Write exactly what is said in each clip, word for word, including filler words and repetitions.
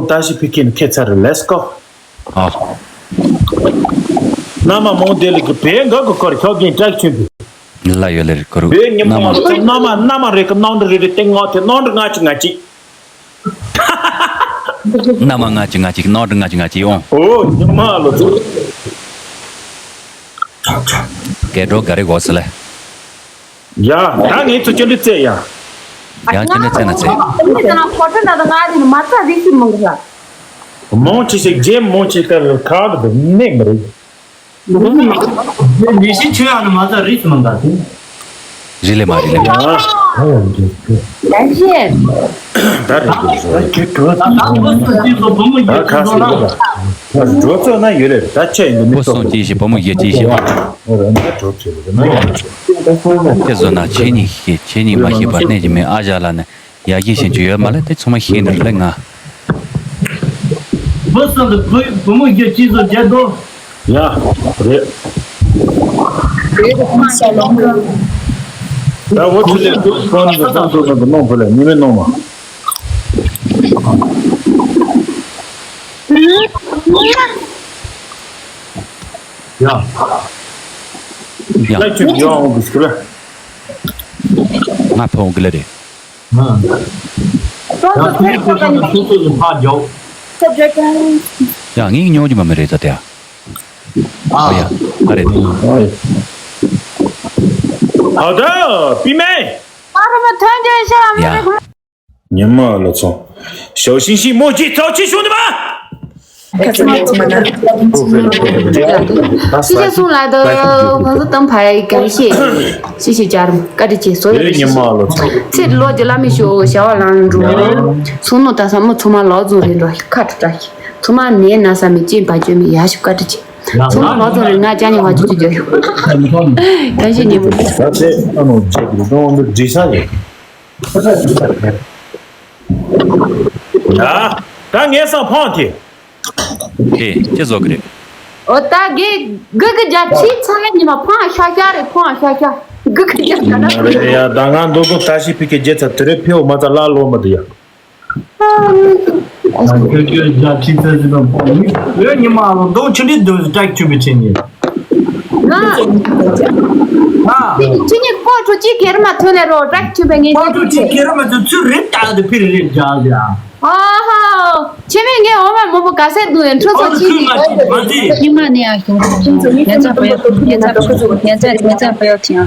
ད་ཞིག་ཕི་ཁེ་ནི་ཁེ་ཚར་རེད། Let's go། ཨ། མནའ་མ་མོ་དེ་ལ་གི་བེ་འགག་གི་སྐོར་ཁྱོད་རྒན་ཀྲག་ཆུན་པི། ལ་ཡོད་ལེ་རེད་ཁོ་རུ། བེ་ཉི་མ་མ་ལོ་ཚོ་མནའ་མ་མནའ་མ་རེད་གི་ནང་འདྲ་རེད་རེད་དེ་ངོ་དེ་ནང་འདྲ་ང་ཅི་ང་ཅི། མནའ་མ་ང་ཅི་ང་ཅི་ནང་འདྲ་ང་ཅི་ང་ཅི་ཡོང་། ཨོ་ཉི་མ་ལོ་ཚོ། སྐད་སྒྲོག་ག་རེ་གོ་སི་ལེ། ཡ། ད་ངས་ཚོ་ཅི་འདྲ་བཙལ་ཡ། ཡང་ཅི་འདྲ་བཙལ་ན་བཙལ། ཨ་ནི་ད་ན་ཕོ་ཁྲ་ན་ད་ང་རིག་མ་རྩ་རིག་གི་མང་གི་ར། མང་ཆེ་ཞིག་རྗེས་མང་ཆེ་ལྟར་ཁག་ཏུ་གནས་མི་རིག་ཉི་ཤུ་ཆུ་ཡང་ནི་མ་རྩ་རིག་མང་ག་དེ། རི་ལེ་མ་རི་ལེ་མ། ཡ་ཞེས། ད་རེད་འདུག་ཟེར། ད་ད་བུ་སུ་ཅི་སོ་བུ་མོ་ད་ཁ་སི་ཡོད་ལ། འགྲོ་ཚོད་ན་ཡོད་རེད། ད་ཆེ་ཡིན་འདུག་མི་བུ་སོང་ཅི་ཞིག་བུ་མོ་ཡོད་ཅི་ཞིག་ཨང་། ཨོ་རེད་ན་འགྲོ་ཚོད་རེད་ན་ཡོད་རེད། ཁྱེད་བཟོ་ན་ཆེ་ཉིད་ཤེས་ཆེ་ཉིད་མ་ཤེས་པ་གནས་ཀྱི་མེད། ཨ་ཞག་ལ་ནི་ཡ་གི་ཞིག་ཅིག་ཡོད་མ་ལ་དེ་ཚང་མ་ཤེས་འདུག་ལེ་ང་། བུ་སོང་དུ་བུ་བུ་མོ་ཡོད་ཅི་སོ་བརྒྱད་དོ། ཡ། རེད། རེད་ཁོང་ཤ་ལོང་གི། ད་འོ་ཚུ་ལས་ཀོན་ནི་ཀོན་ནི་ཀོན་ནི་ནོ་བུ་ལ་ཉི་མེ་ནོ་མ། ཡ། ཡ། ལ་ཅིག་ཡོང་གི་སྐུ་ལ། ང་ཕོང་གི་ལ་རེད། ཡང་ཁྱེད་ཀྱི་ཁོ་ཚོ་ནི་སོ་སོ་ལ་ཕར་རྒྱོབ། ཡང་ངས་ཉོ་རྒྱུ་མ་མི་རེད་ད་དེ། ཨ་ཡ། ཨ་རེད། ཨ་ད་པི་མེ། ཨ་ར་མ་ཐོན་རྒྱུ་ཤ་མི་ཡ། རེད། ཉི་མ་ལ་ཚོ། ཞའོ་ཤིང་ཤིང་མོ་ཅི་ཚོ་ཅི་ཤོང་དུ་མ། ཁ་ཚ་མ་ཚ་མ་ན། ཅི་ཞིག་གསུང་ལ་དོ། ཁོང་ཚོ་གཏམ་ཕ་ཡ་ག་རེ་བཤད། ཅི་ཞིག་བྱར་བཀའ་དྲིན་ཆེ་སོ་ཡོད་ཉི་མ་ལ་ཚོ། ཚེ་ལོ་རྒྱུ་བླ་མའི་ཞོ་བྱ་བ་ལང་འགྲོ། སོང་ནོ་ད་ས་མོ་ཚོ་མ་ལོག་རྫོང་རེད་འགྲོ་ཁ་ཁྲུ་ཏྲ་ཞིག་ཚོ་མ་ནས་ན་ས་མི་ཅིན་པ་བཅོས་མི་ཡ་ཞིག་བཀའ་དྲིན་ཆེ། ཚོ་མ་ལོག་རྫོང་རེད་ང་ཅ་ཉི་བ་ཅུ་ཅུ་རྒྱ་ཞུ། ག་ཞིག་ཉི་མ། ད་ཚེ་ཨ་ནོ་རྒྱ་གི་རྫོང་འདི་འདྲི་ས་རེད། ད་ད་ངས་སང་ཕང་དེ། ཨེ་ཅི་བཟོ་གི་རེད། ཨོ་ད་གི་གི་གི་རྒྱ་ཆི་ཚ་ལ་ཉི་མ་ཕང་ཤ་ཤ་རེད་ཕང་ཤ་ཤ་གི་གི་རྒྱ་ད་ན་རེད་ཡ་ད་ང་འདུག་གོ་ད་ཤི་ཕི་ཀེ་རྒྱ་ཚ་དེ་རེད་ཕེའུ་མ་ཚ་ལ་ལོ་མ་དུ་ཡ། ཁྱོད་ཁྱོད་རྒྱ་ཆི་ཚ་ཟི་དང་ཕང་ཡོད་ཉི་མ་ལོ་འདུག་ཆི་འདྲི་འདུག་ཏྲེག་ཆུ་བི་ཆི་ཉི། ང་། ཨ། ཁྱེད་ཁྱེད་གཉིས་ཀོ་ཁྲོ་གཅིག་གེར་མ་ཐོན་ནས་རོ་ཏྲག་ཆུ་བའི་ངེས་ཀོ་ཁྲོ་གཅིག་གེར་མ་ཐོན་ཚུར་རེད་ད་དུ་ཕིར་རེད་ཇག་ལ། ཨ་ཧ། ཁྱེད་མེད་ངས་འོ་མ་མོ་པོ་ག་སེ་དུ་ཡན་ཁྲོ་ཚོ་ཨོ་ཁྱེད་ཁུལ་མ་ཅིག་མ་ཟི། ཉི་མ་ནས་ཡང་ཞོག་ཁྱེད་ཚོ་ཉན་ཚ་པོ་ཡོད་ཉན་ཚ་ཉན་ཚ་པོ་ཡོད་ཐིང་།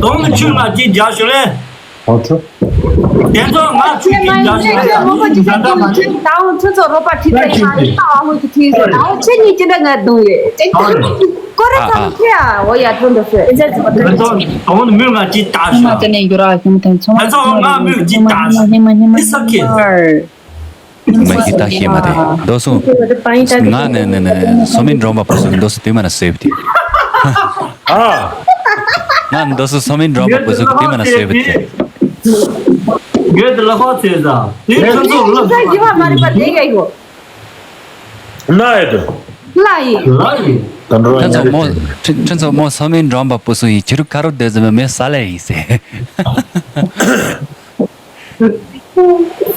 དོང་ནི་ཁུལ་མ་ཅིག་ཇག་ཞོ་ལེ། ཨོ་ཁྲོ། དེ་ཚོ་ང་ཆུ་ཅིག་ཇག་ཞོ་ལེ། ད་ད་མ་ཟི། ད་འོ་ཁྱེད་ཚོ་རོགས་པ་ཁྲིད་དེ་ཡང་ད་འོ་ཁྱེད་ཚོ་ད་འོ་ཁྱེད་གཉིས་ཅི་འདྲ་ང་དུང་ཡོད། ཀོ་ར་ཙམ་ཁྱེད་ཨ་འོ་ཡ་ཁྲོ་འདུག་ཤོད། དེ་ཚོ་དོང་ནི་མུ་ང་ཅིག་ད་ཤོ། ཉི་མ་དེ་ནས་ཡོད་ར་ཁྱེད་ཚོ་ཚང་མ་ཉི་མ་ཉི་མ་ཉི་མ་ཉི་མ་ཉི་མ་ཉི་མ། མ་ཡི་ད་ཤེས་མ་དེ་འདོ་སོང་། ང་ནས་ནས་ནས་སོ་མིན་འགྲོམ་པ་པོ་སོ་གི་འདོ་སོ་དུས་མ་ན་སོས་བ་དེ། ཨ། ང་འདོ་སོ་སོ་མིན་འགྲོམ་པ་པོ་སོ་གི་དུས་མ་ན་སོས་བ་དེ། ངས་དེ་ལ་ཧོ་ཚེ་ཟ། དེ་ཁྱོད་ཚོ་ལ་ས་ཡི་བ་མ་རིག་པ་དེ་ག་ཡོད། ན་ཡི་དུ། ལ་ཡི། ལ་ཡི། ད་འགྲོ་ཁྱོད་ཚོ་མོ་ཁྱོད་ཚོ་མོ་སོ་མིན་འགྲོམ་པ་པོ་སོ་ཡི་ཁྱི་རུ་ཁ་རུ་དེ་ཟི་མེ་མེ་ས་ལེ་ཡི་སེ།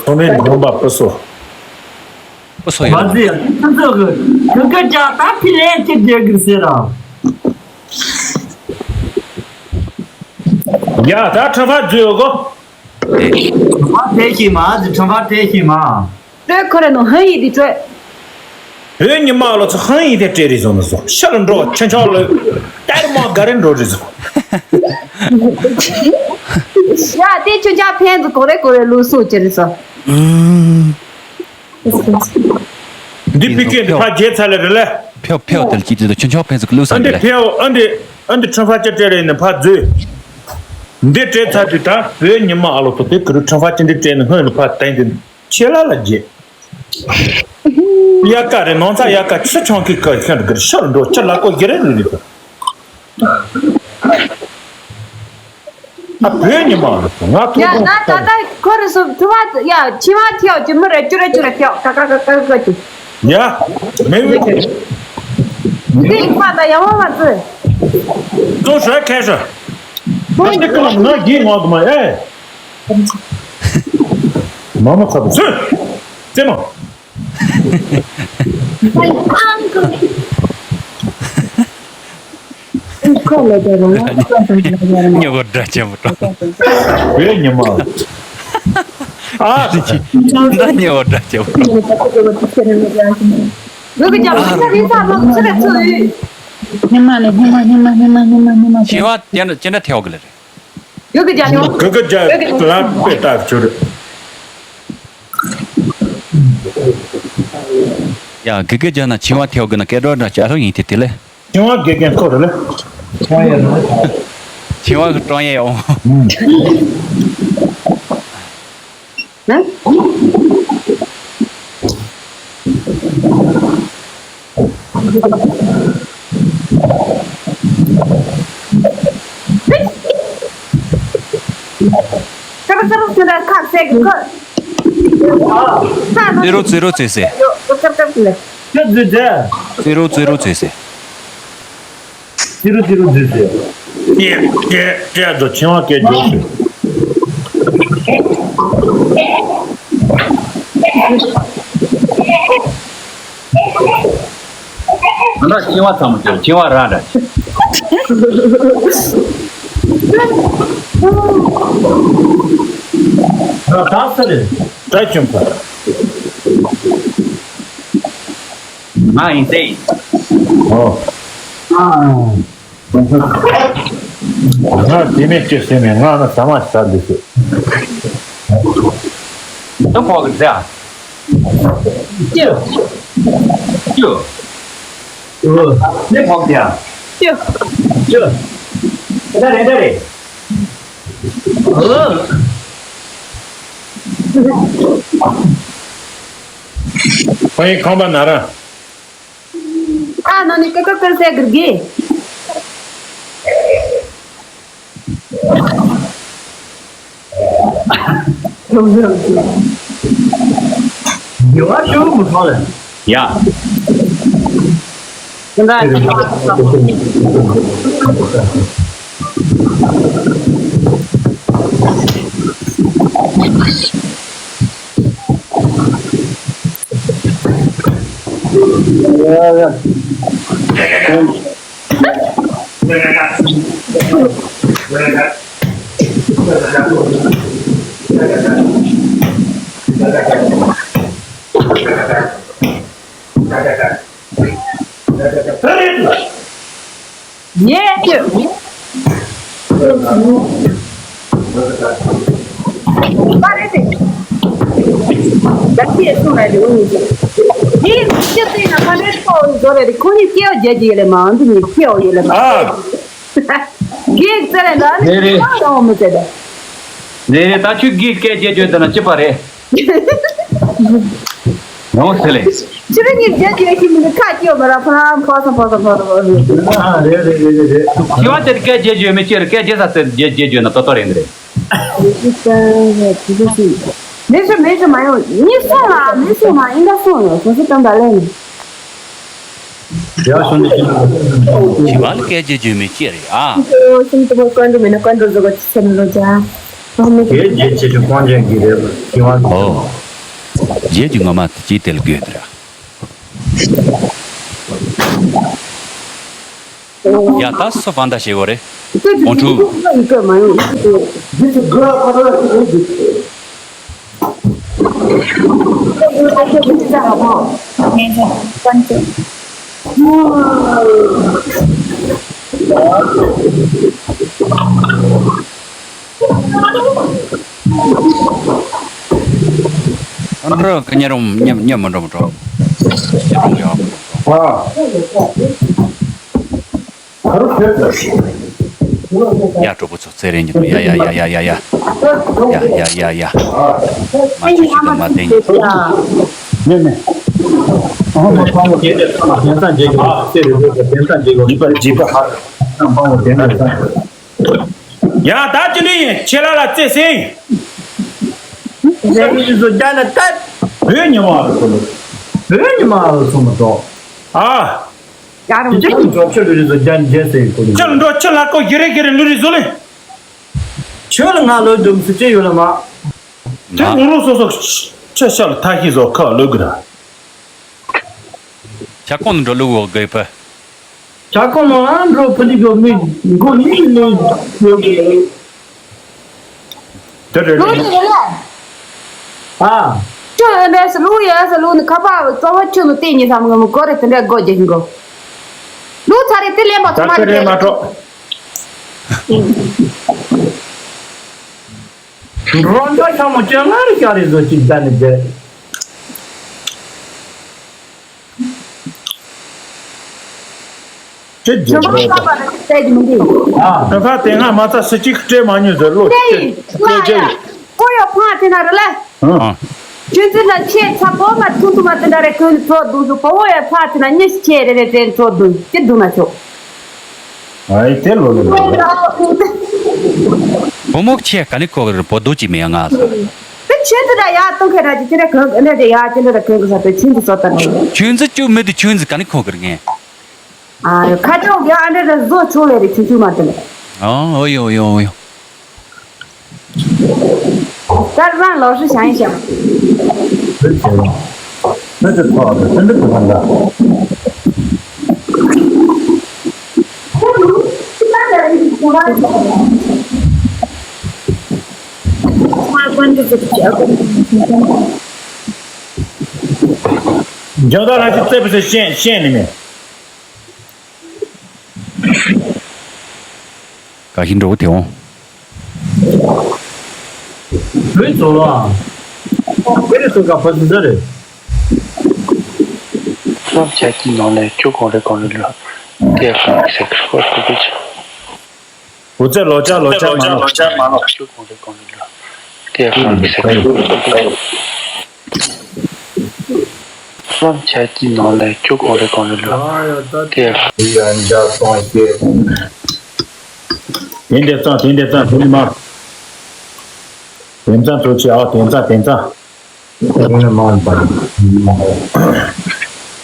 ཁོ་མོས་དགོངས་པ་སྤུ་སོ། སྤུ་སོ་ཡོད། མ་ཟི་ཡ་ཁྱོད་ཚོ་གི་གི་གི་ཅག་ད་ཕི་ལེ་ཅི་རྒྱལ་གི་ཟེར་ར། ཡ་ད་ཁྲ་ཕ་རྫུས་ཡོད་གོ། ཁྲ་ཕ་དེ་ཤི་མ་ཟི་ཁྲ་ཕ་དེ་ཤི་མ། སྤྲོད་ཁོ་རེ་ནོ་ཧན་ཡི་དི་སྤྲོད། བོད་ཉི་མ་ལོ་ཚོ་ཧང་ཡིན་ཏེ་སྤྲད་རེད་བཟོ་ན་བཟོ་ཤར་འགྲོ་ཆུ་འཕྱོག་ལོས་ཏེར་མ་ག་རེ་འགྲོ་རེད་བཟོ། ཡ་དེ་ཆུ་འཇག་ཕན་ཚུན་གོ་རེ་གོ་རེ་ལུས་སུ་ཅི་རེད་བཟོ། འདི་པི་ཀེ་འདི་ཕ་རྒྱལ་ཚ་ལེ་རེད་ལེ། ཕེའོ་ཕེའོ་དལ་གྱིས་དེ་ཆུ་འཕྱོག་ཕན་ཚུན་ལུས་ཨ་སུ་འདི་རེད་ལེ། ཕེའོ་ཨ་འདི་ཨ་འདི་ཁྲིམས་ཧྥ་ཅི་སྤྲད་རེད་ནི་ཕ་རྫུས། འདི་སྤྲད་ཚར་དུས་ད་བོད་ཉི་མ་ཨ་ལོ་ཚོ་དེ་གུ་རུ་ཁྲིམས་ཧྥ་ཅི་འདི་སྤྲད་ནི་སྔོན་ནི་ཕ་བསྟན་དུས་ཆེ་ལ་ལ་རྒྱལ། དབྱར་ཁ་རེད་ནང་ཚ་དབྱར་ཁ་ཆུ་ཆང་གི་ཁ་ཤོར་གི་ཤོར་འགྲོ་ཆུ་ལ་ཀོ་གི་རེད་རེད་རེད། ཨ་བོད་ཉི་མ་ང་ཐུག་ཡ་ཐུག་ན་ད་ད་ཁོ་རེ་སོ་ཐུ་བ་ཡ་ཆི་བ་ཐེའོ་ཅི་མི་རེ་ཅུ་རེ་ཅུ་རེ་ཐེའོ་ཀ་ཀ་ཀ་ཀ་ཀ་ཅི། ཡ་མེ་བི་ཁེ། འདི་ཡིན་པ་ད་ཡ་མ་མ་ཙི། ཙོ་ཧྲ་ཁེ་ཧྲ། ད་འདི་ཀ་ལ་ང་གི་ངོ་གི་མ་ཨེ། མ་མ་ཁ་བུ་ཚུ། ཙེ་མ། ཁོ་ལ་དེ་རུང་ཉོ་གོ་འདྲ་ཆེན་པོ་འགྲོ། བའི་ཉི་མ། ཨ། འདྲ་ཉོ་གོ་འདྲ་ཆེན་པོ། ལུག་གི་རྒྱབ་ལ་རི་ས་ལོ་ཚེ་རེ་ཚོ་ཡིན། ཉི་མ་ནས་ཉི་མ་ཉི་མ་ཉི་མ་ཉི་མ་ཉི་མ། ཤི་བ་ཅན་ཅན་ཐེའོ་གི་ལ་རེད། ཡོད་གི་ཅ་ཉོ། གི་གི་ཅ་ལ་པེ་ཏ་ཆུར། ཡ་གི་གི་ཅ་ན་ཆི་བ་ཐེའོ་གི་ན་སྐད་སྒྲོག་འདྲ་ཅ་ལོ་ཡིན་ཏེ་དེ་ལེ། ཆི་བ་གི་གན་ཁོ་རེ་ལེ། ཆི་བ་གི་ཀྲོང་ཡེ་ཡོང་། ཧ། ཀ་ར་ཀ་ར་སེ་ར་ཁ་སེ་གི་ཀ། ཙི་རུ་ཙི་རུ་ཙི་སེ། ཀ་ར་ཀ་ར་སེ། ཙི་རུ་ཙི་རུ་ཙི་སེ། ཏི་རུ་ཏི་རུ་འཛུལ་ཟེར། ཀྱེ་ཀྱེ་ཀྱེ་དོ་ཆེ་བ་ཀྱེ་འཇོག་ཟེར། ང་ཆེ་བ་ཚང་མ་ཆེ་ཆེ་བ་རང་འདྲ། ད་ས་རེད། ད་ཁྱོད་ཕ། ང་ཡིན་ཟེར་ཡིན། ཨོ། ང་དེ་ནས་ཅི་ཟེར་ནས་ང་ན་ཟ་མ་ཟ་འདི་ཟེར། ད་ཕོག་གི་ཟེར། ཅི། ཅི། ཨོ། ནི་ཕོག་གི་ཡ། ཅི། ཅི། ད་རེད་ད་རེད། ཨོ། ཁོ་ཡི་ཁང་པ་ན་ར། ཨ་ནོ་ནི་ཀ་ཀ་ཀ་ཟེར་གི་གི། ཡོ་ཨ་ཤུ་མུ་ཐོ་ལེ། ཡ། ཡེ། པ་རེད་དེ། ད་ཅི་ཡེ་སུ་མ་རེད་འུ་གཉིས་ཀྱི། ངས་ཅི་ཟེར་ན་པ་རེད་ཁོ་བཟོ་རེད། ཁོ་གཉིས་སྐྱེ་བ་རྒྱལ་གྱི་ཡོད་ལེ་མ་འདི་གཉིས་སྐྱེ་བ་ཡོད་ལེ་མ། ཨ། གེག་ཙེ་ལེ་ན་ནི་རེད་རེད། ཁ་རང་མི་ཙེ་ད། རེད་རེད། ད་ཁྱོད་གེག་སྐད་རྒྱག་རྒྱུ་ཡོད་ན་ཅི་པ་རེད། ཡོང་ཟེར་ལེ། ཕྱི་རུ་ཉིན་རྒྱ་ཇུས་ཤིག་མི་ཁ་སྐྱེ་བ་ར་ཕ་ཕ་ས་ཕ་ས་ཕ་ས་ཕ་ས། ཨ་རེད་རེད་རེད་རེད། ཁྱི་བ་དེར་སྐད་རྒྱག་རྒྱུ་མི་ཁྱེར་སྐད་རྒྱག་ས་དེར་རྒྱག་རྒྱག་རྒྱུ་ན་ཏོ་ཏོ་རེད་འདི་རེད། མེད་ཤོ་མེད་ཤོ་མ་ཡོང་། མི་སོང་ལ་མི་སོང་མ་ཡིན་ད་སོང་ཡོང་སོང་སོང་དམ་པ་ལེན། ཡ་སོང་ནི་ཁྱི་བ་ལ་སྐད་རྒྱག་རྒྱུ་མི་ཁྱེར་ཡ། ཤིང་ཏུ་མོ་ཀོན་ཏུ་མི་ན་ཀོན་ཏུ་ཟོ་ག་ཆི་སེམས་ལོ་ཅ། དེ་རྗེས་ཆེ་ཆུང་གང་ཅན་གྱི་རེད་ཤི་བ། ཨོ། རྗེས་ཀྱི་ངོ་མ་དེ་ཅིའི་དེ་ལ་དགོས་དེ་ར། ཡ་ད་སོ་ཕན་ད་ཞེ་གོ་རེད། ཨོ་ཁྲུ། ཨ་འགྲོ་ག་ཉེ་རུང་ཉེ་ཉེ་མི་འགྲོ་མི་འགྲོ། ཉེ་རུང་ཡོང་། ཡ་གྲོགས་པོ་ཚོ་ཚེ་རིང་གི་ཡ་ཡ་ཡ། མ་ཆུ་ཆུ་དང་མ་བསྟན་གི། ནེ་ནེ། ཨ་མ་ཕ་མོ་དེ་ནས་ཚང་མ་དེང་སང་མཇལ་གི་ཚེ་རིང་གི་དེང་སང་མཇལ་གི་བྱིས་པ་བྱིས་པ། ཚང་མ་ཕ་མོ་དེ་ནས་ཚང་། ཡང་ད་ཅི་ལི་ཡིན་ཁྱེད་ལ་ལ་རྩེ་སེ། ཟེར་ཡིན་ཚོ་རྒྱ་ན་ཏད། བོད་ཉི་མ་རུ་སོང་། བོད་ཉི་མ་རུ་སོང་མ་གཏོགས། ཨ། ཡ་རུ་ཅི་ཅི་གི་འགྲོ་ཆེ་ལུ་རི་ཚོ་རྒྱ་ན་རྒྱ་སེ་གོ་ནི། ཅི་ལ་འགྲོ་ཆེ་ལ་ཀོ་ཡི་རེ་གི་རེ་ལུ་རི་ཚོ་ལེ། ཁྱོད་ལ་ང་ལོ་དུམ་སུ་ཅི་ཡོད་ལ་མ། དེ་ང་ངོ་ལོ་སོ་སོ་ཆེ་ཤ་ལ་ཐ་ཤི་ཟོ་ཁ་ལོ་གི་ར། ཇ་ཁང་ནང་འགྲོ་ལུག་འོག་གི་ཕུ། ཇ་ཁང་ནང་ཨ་འགྲོ་ཕུ་འདི་གོ་མི་མགོ་མི་མི་ཡོད་གི། དེ་རེད། ལུག་དེ་རེད་ལ། ཨ། ཁྱོད་ཨེ་འདྲ་སི་ལུག་ཡ་སི་ལུག་ནི་ཁ་པར་རྩ་བ་ཁྱོད་ནི་བལྟས་ཉིན་ཙམ་ངམ་གོ་རེ་དེ་འདྲ་དགོས་རྒྱུ་ཞིག་གོ། ལུག་ཚ་རེ་དེ་ལེན་པ་ཚོ་མ་རེད། མ་འགྲོ། འགྲོ་འདྲ་ཤ་མོ་ཅན་ང་རེ་ཤ་རེ་བཟོ་ཅིག་ད་ནི་བསྡད། ཅི་བྱེད་ཁྱོད་རང་ཚོ་པ་རེད་བལྟས་ཀྱི་མི་འདུག་ཨ། ཁ་ཁ་དེ་སྔ་མ་ཚ་སི་གཅིག་སྤྲད་མ་མྱོང་ཟེར་ལོ། ལྟས་ཡིན་ལ་ཡ། ཁོ་ཡོད་ཕང་དེ་ན་རེད་ལ། ཨ། ཁྱོད་ཚོ་ན་ཆེ་ཚ་པོ་མ་ཐུང་ཐུང་མ་དེ་འདྲ་རེད། ཁོས་ཚོ་འདུག་ཚོ་པོ་བོ་ཡོད་ཕང་དེ་ན་ཉི་ཤུ་ཆེ་རེ་རེ་དྲན་ཚོ་འདུག་ཅི་འདུག་ན་ཆོག་ཨ་ཡི་དེ་ལོ་ལོ་ལོ། བུ་མོ་ཁྱེད་ག་ནས་ཁོ་གི་རེད་པོ་འདུག་ཅི་མེད་ང་ས། དེ་ཁྱོད་ཚོ་འདྲ་ཡག་གཏོང་མཁན་ར་ཅི་ཁྱེད་འདྲ་གང་འདྲ་དེ་ཡག་ཁྱེད་འདྲ་གང་གི་ས་དེ་ཁྱོད་ཚོ་བཟོ་ལྟ་ན། ཁྱོད་ཚོ་ཅུ་མི་དེ་ཁྱོད་ཚོ་ག་ནས་ཁོ་གི་རེད་ངས། ཨ་ཡོ་ཁ་ཅོག་གི་ཨ་འདྲ་འདྲ་བཟོ་ཆོག་ལེ་རེད་ཆུང་ཆུང་མ་དེ་ལ། ཨོ་ཡོ་ཡོ་ཡོ། 再让老师想一想。 那就错了，真的不看到。 འཇོག་ད་ལ་ཅི་རྩེ་བ་ཟེར་ཤེས་ཤེས་ནི་མེད། ག་ཤིན་འགྲོ་གི་དེ་འོང་། བོད་ཚོ་ལ། དེ་རེད་སོ་ག་ཕ་སི་ཟ་རེད། བསམ་འཆར་གྱི་ནང་ལས་ཁྱོད་གང་རེད་གང་རེད་ལ། དེ་གང་རེད་ཟེར་གི་སྐོར་དུ་དུ་ཆ། འུ་ཚོས་ལོ་ཆ་ལོ་ཆ་མ་ལོ། ཁྱོད་གང་རེད་གང་རེད་ལ། དེ་གང་རེད་ཟེར་གི་སྐོར་དུ་དུ་ཆ། བསམ་འཆར་གྱི་ནང་ལས་ཁྱོད་གང་རེད་གང་རེད་ལ། དེ། དེ་འདྲ་ཙང་དེ་འདྲ་ཙང་དེ་ནི་མ། དེ་ཙང་ཐུགས་རྗེ་ཆེ་ཨ་དེ་ཙང་དེ་ཙང་། དེ་ནི་མ་འོངས་པ།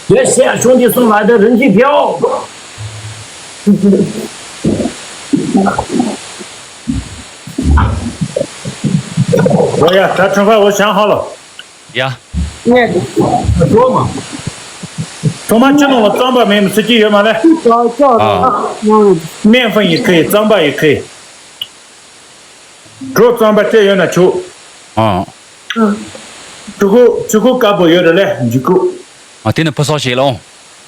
དེ་སེ་ཆུང་གི་གསུང་ལ་དེ་རིན་གྱིས་བེའོ། ཨོ་ཡ་ད་ཁྲོན་ཁ་འོ་བྱང་ཧ་ལོ། ཡ། འགྲོ་མ། ཐོག་མ་ཅི་ནང་ལ་རྩམ་པ་མེད་མི་ཚེ་སྐྱིད་ཡོད་མ་རེད། ཨ། སྨན་ཧྥང་ཡི་ཁེ་རྩམ་པ་ཡི་ཁེ། གྲོ་རྩམ་པ་སྤྲད་ཡོད་ན་ཆོག་ཨ། ཆུ་ཁུ་ཆུ་ཁུ་དཀར་པོ་ཡོད་རེད་ལེ་འཇིགས་ཁུ། ཨ་དེ་ནི་ཕུ་སོགས་ཤེས་ལོང་།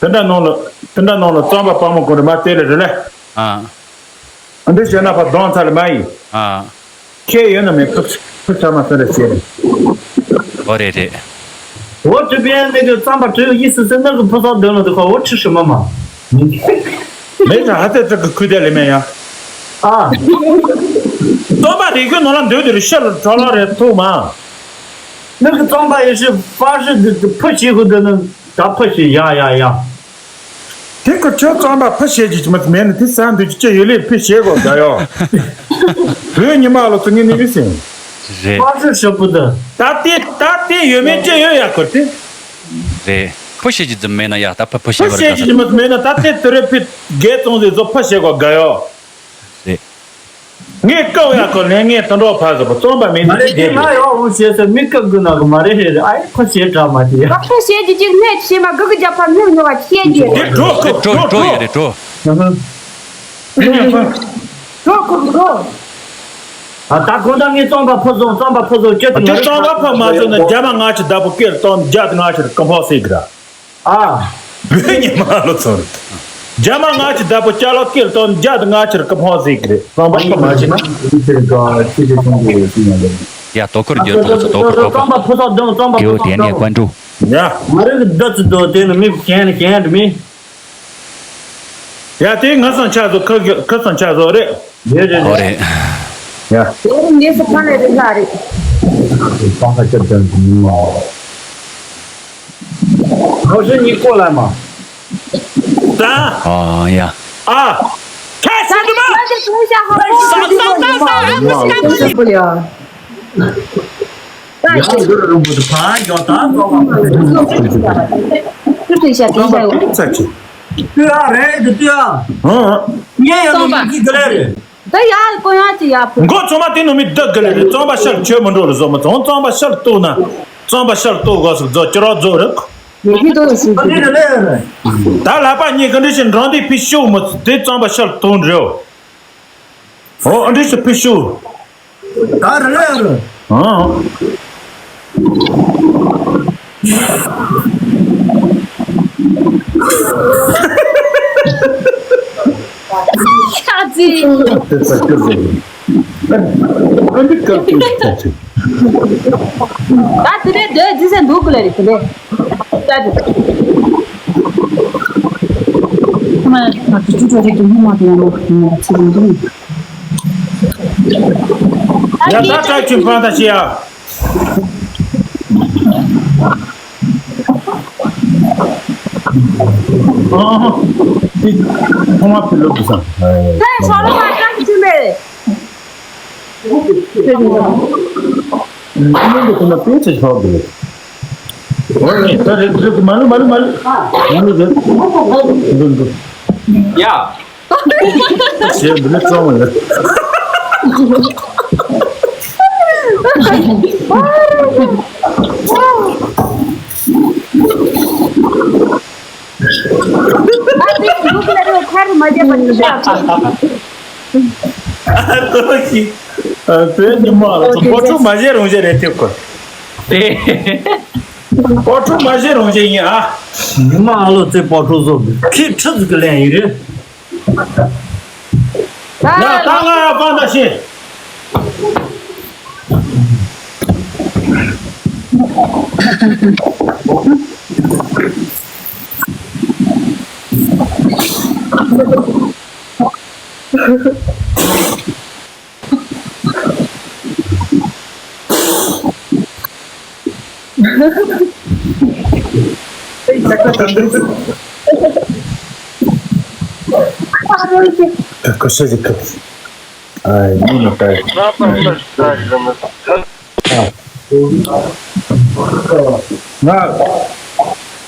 དེ་འདྲ་ནང་ལ་དེ་འདྲ་ནང་ལ་རྩམ་པ་སྤར་མོ་གོ་རེ་མ་སྟེར་རེ་རེད་ལེ། ཨ། ཨ་འདི་བྱས་ན་ཕ་གདོང་ཚ་ལ་མ་ཡིན། ཨ། ཁྱེད་ཡོད་ན་མེད་ཕུ་ཕུ་ཚ་མ་ཚ་རེ་བྱས་རེད། ཨོ་རེད་རེད། འོ་དེ་བས་འདི་གི་རྩམ་པ་བྲོས་ཡིན་སི་སི་ནི་གི་ཕུ་སོགས་འདོན་ལ་འདི་ཁོ་འོ་ཁྲི་ཧྲི་མ་མ། མེད་ཀྱང་ཧ་ཚད་ཚིག་གི་ཁུ་དེ་ལེ་མེད་ཡ། ཨ། རྩམ་པ་རིག་གི་ནོར་ལ་འདོད་དེ་རི་ཤ་ལ་གྲོ་ལ་རེད་ཐུག་མ། ནི་གི་རྩམ་པ་ཡི་ཤི་ཧྥ་ཤི་འདི་ཕུ་ཤི་གི་འདི་ནི། ད་ཕུ་ཤི་ཡ་ཡ་ཡ། དེ་ཁོ་ཁྱོད་རྩམ་པ་ཕུ་བཤད་ཀྱི་མ་མེད་ན་དེ་ས་འདུག་ཅི་ཡོད་ལེ་ཕུ་བཤད་གོ་དགའ་ཡོ། བོད་ཉི་མ་ལོ་ཚོ་ངས་ནི་བི་སེང་། རེད། ཕ་ཤི་ཤི་པུ་ད། ད་དེ་ད་དེ་ཡོད་མེད་ཅི་ཡོད་ཡ་ཁོ་དེ། རེད། ཕུ་བཤད་ཀྱི་ཙམ་མེད་ན་ཡ་ད་ཕུ་ཕུ་ཕུ་བཤད་གོ་བཤད་དགའ་ཀྱི་ས། མ་མེད་ན་ད་དེ་དེ་རེ་ཕུ་རྒྱལ་ཙོང་ཟེ་ཚོ་ཕུ་བཤད་གོ་དགའ་ཡོ། རེད། ངས་བཀའ་ཡག་གོ་ལན་ངས་དོན་གྲོགས་ཕ་ཟེར་བ་རྩོམ་པ་མེད་མ་ནི་རེད་དེ་དེ་ང་ཡག་འོང་ཞེས་ཟེར་མི་བཀའ་དགོས་ན་གི་མ་རེད་ཧེ་རེད་ཨ་ཡེ་ཁོ་ཞེ་དྲག་མ་དེ་ཡ། ཁོ་ཞེ་གི་ཅིག་སྣེ་ཤེས་མ་གི་གི་རྒྱབ་ཕ་མི་ཉོ་བ་ཤེས་གི། དེ་འགྲོ་གི་འགྲོ་འགྲོ་ཡོད་རེད་འགྲོ། འགྲོ་ཁོ་འགྲོ། ཨ་ད་གོང་ད་ངས་རྩོམ་པ་ཕུ་བཟོ་རྩོམ་པ་ཕུ་བཟོ་ཁྱོད་དེ་ང་རེད་རྩོམ་པ་ཕུ་མ་བཟོ་ན་རྒྱ་མ་ང་ཆི་བདག་པོ་སྐད་གཏོང་རྒྱ་དེ་ང་ཆི་རེད་ཀམ་ཕོག་སེ་གི་ར། ཨ། བོད་ཉི་མ་ལོ་ཚོ་རེད། རྒྱ་མ་ང་ཆི་བདག་པོ་ཅ་ལག་སྐད་གཏོང་རྒྱ་དེ་ང་ཆི་རེད་ཀམ་ཕོག་སེ་གི་རེད་རྩོམ་པ་ཕུ་མ་བྱེད་ན། ཡ་དོ་ཁུར་རྒྱུ་དོ་ཚོ་དོ་ཁུར་དོ་ཁུར། རྩོམ་པ་ཕུ་ཐོག་འདོན་རྩོམ་པ་ཕུ་ཐོག་འདོན། ཡ། ང་རེ་གི་བདག་ཚོ་དོ་དེ་ནི་མི་གཞན་གཞན་རེད་མི། ཡ་དེ་ང་སང་ཆ་བཟོ་ཁ་ཁ་སང་ཆ་བཟོ་རེད། རེད་རེད་ཨོ་རེད། རེད། ཡ། དེ་ནི་སུ་ཕ་ནས་རེད་ལ་རེད། ཁ་ཁ་ཅབ་ཅབ་ནི་མ། ཁོ་ཤི་ཉི་ཀོ་ལ་མ། ད། ཨ་ཡ། ཨ། ཁ་ཤི་དུ་མ། ས་ས་ས་ས་ཨ་མ་སྐམ་པོ་ལི། ཡང་འདི་རུ་རུ་འབུ་དུ་ཕ་ཡོ་ད་ཙོག་པ། ཏུ་ཏུ་ཤ་ཏུ་ཤ་ཡོ། ཙག་ཅིག་ཏུ་ཨ་རེད་དུ་ཏུ་ཨ། ཧང་། ངས་ཡང་ནོ་མི་གི་ག་ལེ་རེད། ད་ཡ་ཀོ་ཡ་ཅི་ཡ་ཕུ། མགོ་ཚང་མ་དེ་ནོ་མི་ད་ག་ལེ་རེད་རྩོམ་པ་ཤར་ཆོས་མི་འགྲོ་རུ་བཟོ་མ་ཚོང་རྩོམ་པ་ཤར་ལྟོས་ན། རྩོམ་པ་ཤར་ལྟོས་དགོས་སུ་བཟོ་ཅི་རོགས་བཟོ་རུག་ཡོད་ཀྱི་འདུག་ཟེར་གྱི་འདུག་ད་ལག་པ་གཉིས་ཀྱི་འདྲི་ཞིག་འགྲོ་འདི་ཕི་ཤུ་མི་དེ་གཙང་པ་ཤར་ཐོན་རེད། ཨོ་ཨ་འདྲི་ཞིག་ཕི་ཤུ། ད་རེད་ལ་ཡ་རེད། ཨང་། ཤ་ཚིག་ད་དེ་ནས་སྡོད་རྫི་སེ་འདུག་གི་ལ་རེད་དེ་ནས་ད་དེ། ཁོ་མ་ང་ཚོ་ཅི་ཙམ་རེད་དུ་སྙིང་མ་དུ་ཡང་མ་ཁོ་ང་ཚོ་རང་རང་། ཡ་ད་ད་ཁྱོད་ཕར་ད་ཤི་ཡ། ཨ་ཧ། དེ་ཁོ་མ་ཕི་ལོག་གི་སང་། ད་ཤོ་ལོ་མ་ཀྲང་ཅི་མེད། ཨ་ནི་འདི་ཁོ་ན་དཔེ་ཆ་ཆོག་གི་རེད། འོ་ནི་ད་རེད་རེད། མ་ལུ་མ་ལུ་མ་ལུ། མ་ལུ་རེད། འདུ་འདུ། ཡ། ཞེས་འདི་ནི་གཙང་བ་རེད། ཨ་ཙི་ལུག་ལ་རོ་ཁར་མ་བརྒྱབ་པ་ནི་ཤ་ཚ། ཨ་ཏོ་ཞིག་ཨ་བོད་ཉི་མ་ལ་ཚོ་སྤོ་ཕྲུག་མ་བྱེད་རང་བྱེད་རེད་ཐེབས་གོ། དེ་སྤོ་ཕྲུག་མ་བྱེད་རང་བྱེད་ཡིན་ཨ། ཉི་མ་ཨ་ལོ་ཚེ་སྤོ་ཕྲུག་ཚོ་ཁྱི་ཁྲི་ཟིག་གི་ལན་ཡིན་རེད། ང་ད་ང་ཡ་པང་ད་ཤེས། ཁ་ཤས་ཀྱི་ཁ། ཨ་ཡིན་ནོ་ད། ང་།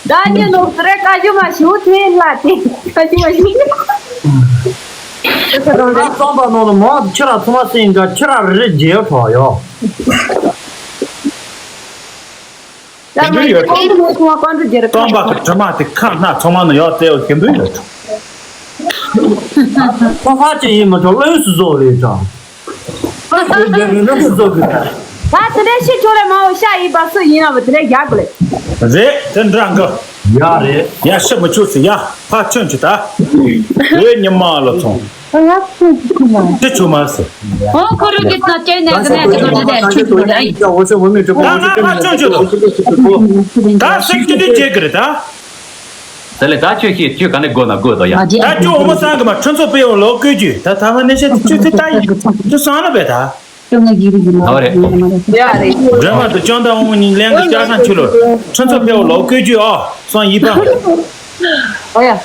ད་ཉིན་ནོར་རེ་ཀ་ཞུ་མ་ཞུ་ཐེ་ལ་ཐེ་ཀ་ཞུ་མ་ཞུ། ང་རྩོམ་པ་ནང་ལ་མོ་ཁྱི་ར་ཚོ་མ་སེང་ག་ཁྱི་ར་རི་རྒྱལ་གྲོགས་ཡོད། ད་མ་ཡོད་ཁོང་ཚོ་མ་སོང་བ་ཀོན་ཏུ་རྒྱལ་རྟོན་པ་གི་དྲི་མ་དེ་ཁ་སྣ་ཚང་མ་ནི་ཡོད་ཙེ་ཡོད་ཞིམ་པོ་ཡོད། ཁོ་ཧ་ཅི་ཡིན་མ་ཆོག་ལོས་སུ་བཟོ་རེད་ཅང་། ད་དེ་འདྲའི་ཤི་ཆོག་ལས་མ་འོ་ཤ་ཡིན་པ་སུ་ཡིན་ན་བ་དེ་འདྲའི་རྒྱག་དགོས་ལས། རེད་དེ་འདྲ་འགའ། ཡ་རེད། ཡ་ཤི་མི་ཆོག་ཟེར་ཡ་ཕ་ཆོན་གྱི་ད། བོད་ཉི་མ་ལ་ཚོང་། ད་ང་ཆོན་གྱི་ཁུ་མ། དེ་ཆོ་མ་ཟེར། ཨོ་ཁོ་རུ་གི་ད་ཅན་ནས་ཟེར་ནས་ཟེར་ནས་ཆོན་གྱི་ད་ང་ཕ་ཆོན་གྱི་ད། ད་སེམས་ཀྱི་འདི་བརྗེད་གི་རེད་ད། ཟེར་ལེ་ད་ཁྱོད་ཤེས་ཁྱོད་ག་ནས་དགོས་ན་དགོས་དོ་ཡ། ད་ཁྱོད་འོ་མ་སང་གི་མ་ཁྲི་ཚོ་པའི་འོ་ལོ་བཀོད་རྒྱུ་ད་ཐ་མ་ནས་ཤ་ཁྱོད་ཚེ་ད་ཡིན་ཁྱོད་སང་ན་བས་ད། ཨོ་རེད། ཡ་རེད། སྒྲོལ་མ་དང་ཅོན་ཏ་དབང་མོ་གཉིས་ལན་གི་ལྕགས་ཟམ་ཆུ་ལོ་ཁྲི་ཚོ་པའི་འོ་ལོ་བཀོད་རྒྱུ་ཨོ་སང་ཡིན་པ། ཨོ་ཡ།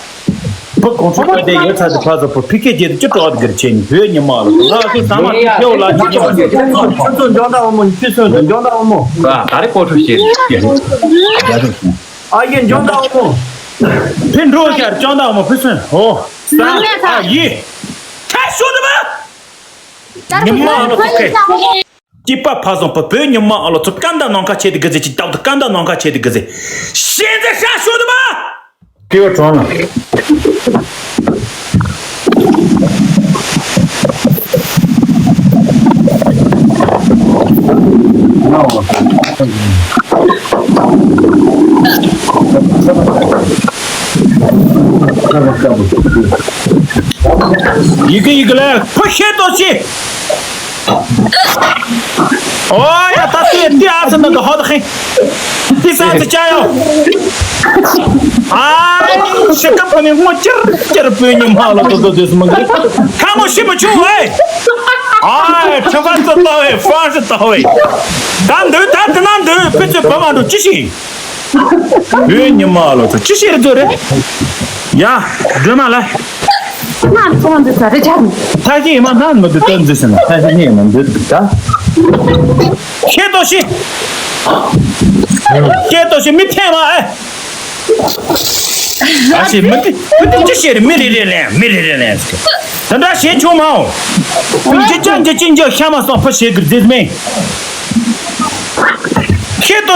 བུ་གོང་ཚོ་པ་དེ་ཡོད་ཚ་དེ་ཕ་ཚོ་བུ་ཕི་ཁེ་རྒྱལ་དུ་ཅི་སྤྲོ་བ་དེ་གར་ཆེ་ནི་བོད་ཉི་མ་ལོ་ང་ཚོ་ཟ་མ་ཁྱེའུ་ལ་ཅི་ཅི་མ་ཁྲི་ཚོ་ཅོན་ཏ་དབང་མོ་ཁྱི་སོན་དང་ཅོན་ཏ་དབང་མོ། ད་རེ་སྤོ་ཁྲུ་ཤེས་རེད། ཨ་ཡེ་ཅོན་ཏ་དབང་མོ། ཕི་འགྲོ་ཤར་ཅོན་ཏ་དབང་མོ་ཕི་སོན་ཨོ། ས་ཨ་ཡེ། ཁ་ཤོ་དུ་མ། ཉི་མ་ལོ་ཐོག་ཁེ། སྐྱིད་པ་ཕ་བཟང་པོ་བོད་ཉི་མ་ཨ་ལོ་ཚོ་སྐམ་དང་ནང་ཁ་ཆེ་དེ་གི་ཟེ་ཅི་ཏག་ཏུ་སྐམ་དང་ནང་ཁ་ཆེ་དེ་གི་ཟེ། ཤེས་ཟེ་ཤ་ཤོ་དུ་མ། ཀེ་བ་གྲོང་ལ། ཡི་གེ་ཡི་གེ་ལ་ཕོ་ཤེས་ཏོ་ཤེས། ཨོ་ཡ་ད་ལྟའི་ལྟའི་ཨ་ཙི་ནང་གི་ཧོ་ད་ཧེ། ཏི་ས་ཙི་ཅ་ཡོ། ཨ་ཤི་ཀ་ཕ་ནི་སྔོ་ཅིར་ཅིར་བོད་ཉི་མ་ལ་ཏོ་ཏོ་དེ་སུ་མ་གི་ཁ་མོ་ཤི་མ་ཆུ་ཝེ། ཨ་ཁྲི་ཕ་ཙི་ཏོ་ཝེ་ཧྥང་ཤི་ཏོ་ཝེ། ད་འདོད་ད་དེ་ན་འདོད་ཕི་ཙི་བ་མ་འགྲོ་ཅི་ཞིག་བོད་ཉི་མ་ལ་ཏོ་ཅི་ཞིག་རེད་ཛོ་རེད། ཡ་སྒྲོལ་མ་ལ། ང་ཚོང་འདི་ཚ་རེ་ཆགས་ནས། ཐ་ཤི་ཡིན་མ་ན་མི་འདུག་ཏོན་འཛི་ཟིན་ན་ཐ་ཤི་ནི་ཡིན་མ་འདུག་ད། ཤེས་ཏོ་ཤི། ཤེས་ཏོ་ཤི་མི་ཐེ་མ་ཨེ། ཨ་ཤི་མི་ཏི་མི་ཏི་ཅི་ཤེས་རེད་མི་རེ་རེ་ལན་མི་རེ་རེ་ལན་ཟེར། དེ་འདྲ་བྱེད་ཆོག་མ་འོང་། ཅི་ཅང་ཅི་ཅི་འཇོག་ཤ་མ་སོང་ཕ་ཤེས་གི་རྫིས་མེད། ཤེས་ཏོ།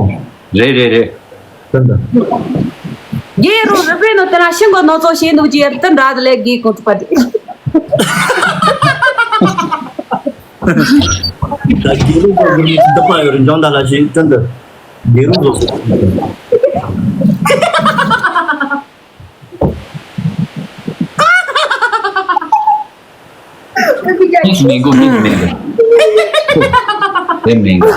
ཨོ། རེད་རེད་རེད། དེ་འདྲ། རྒྱལ་རོ་རི་པའི་ནང་དེ་ན་ཤིང་གི་ནོར་ཚོ་ཞེས་འདུག་ཅེས་དེ་འདྲ་དེ་ལས་དགེ་གོང་ཚུགས་པ་དེ། ད་རྒྱལ་རོ་ཚོ་གི་མི་འདི་པ་ཡོད་རེད། འཇང་ད་ལ་ཞིག་དེ་འདྲ། རྒྱལ་རོ་ཚོ། མིང་གོ་མིང་མིང་གོ། དེ་མིང་གོ།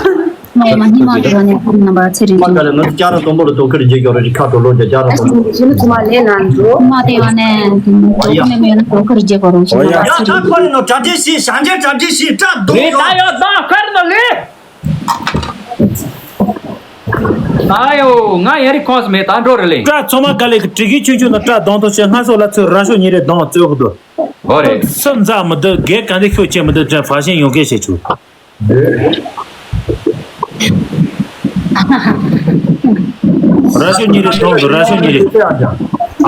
མ་ཡ་མ་ཧི་མ་དེ་ར་ནས་ཁོང་རྣམ་པ་ཚེ་རིང་། མ་ག་ལ་ང་ཚོ་ཅ་ར་དོན་པོ་ལ་དོ་ཁུར་རྗེ་གོ་ར་ཁ་དོ་ལོ་ཇ་ཅ་ར་དོན་པོ་ལ། ཞི་མི་ཚོ་མ་ལས་ལ་འགྲོ། མ་དེ་བ་ནས་དོ་ཁུར་ནས་མེད་ན་དོ་ཁུར་རྗེ་གོ་ར་ཞི་མི་ཡ་ཚེ་ད་རིང་། ཁོ་རེ་ནོ་གྲ་སྒྲིག་ཤི་ཞང་ཅེ་གྲ་སྒྲིག་ཤི་ཏྲ་དོ་ཡོ། ད་ཡོ་ད་ཁར་ནོ་ལེ། ཨ་ཡོ། ང་ཡ་རི་ཁོངས་མེད་ད་འགྲོ་རེ་ལེ། སྐྲ་ཚང་མ་ག་ལེ་གི་དྲི་གི་ཆུང་ཆུང་ན་སྐྲ་གདོང་དུ་ཆེ་སྔ་སོ་ལ་ཚོས་ར་ཤོ་ཉི་རེ་གདོང་བཙོས་གི་འདུག་འོ་རེད། སུ་མཛའ་མི་འདུག་གེ་ག་འདི་ཤོ་ཆེ་མི་འདུག་དྲན་ཕ་ཤན་ཡོང་གེ་བྱེད་ཆུ། ར་ཤོ་ཉི་རེ་གདོང་དུ་ར་ཤོ་ཉི་རེ།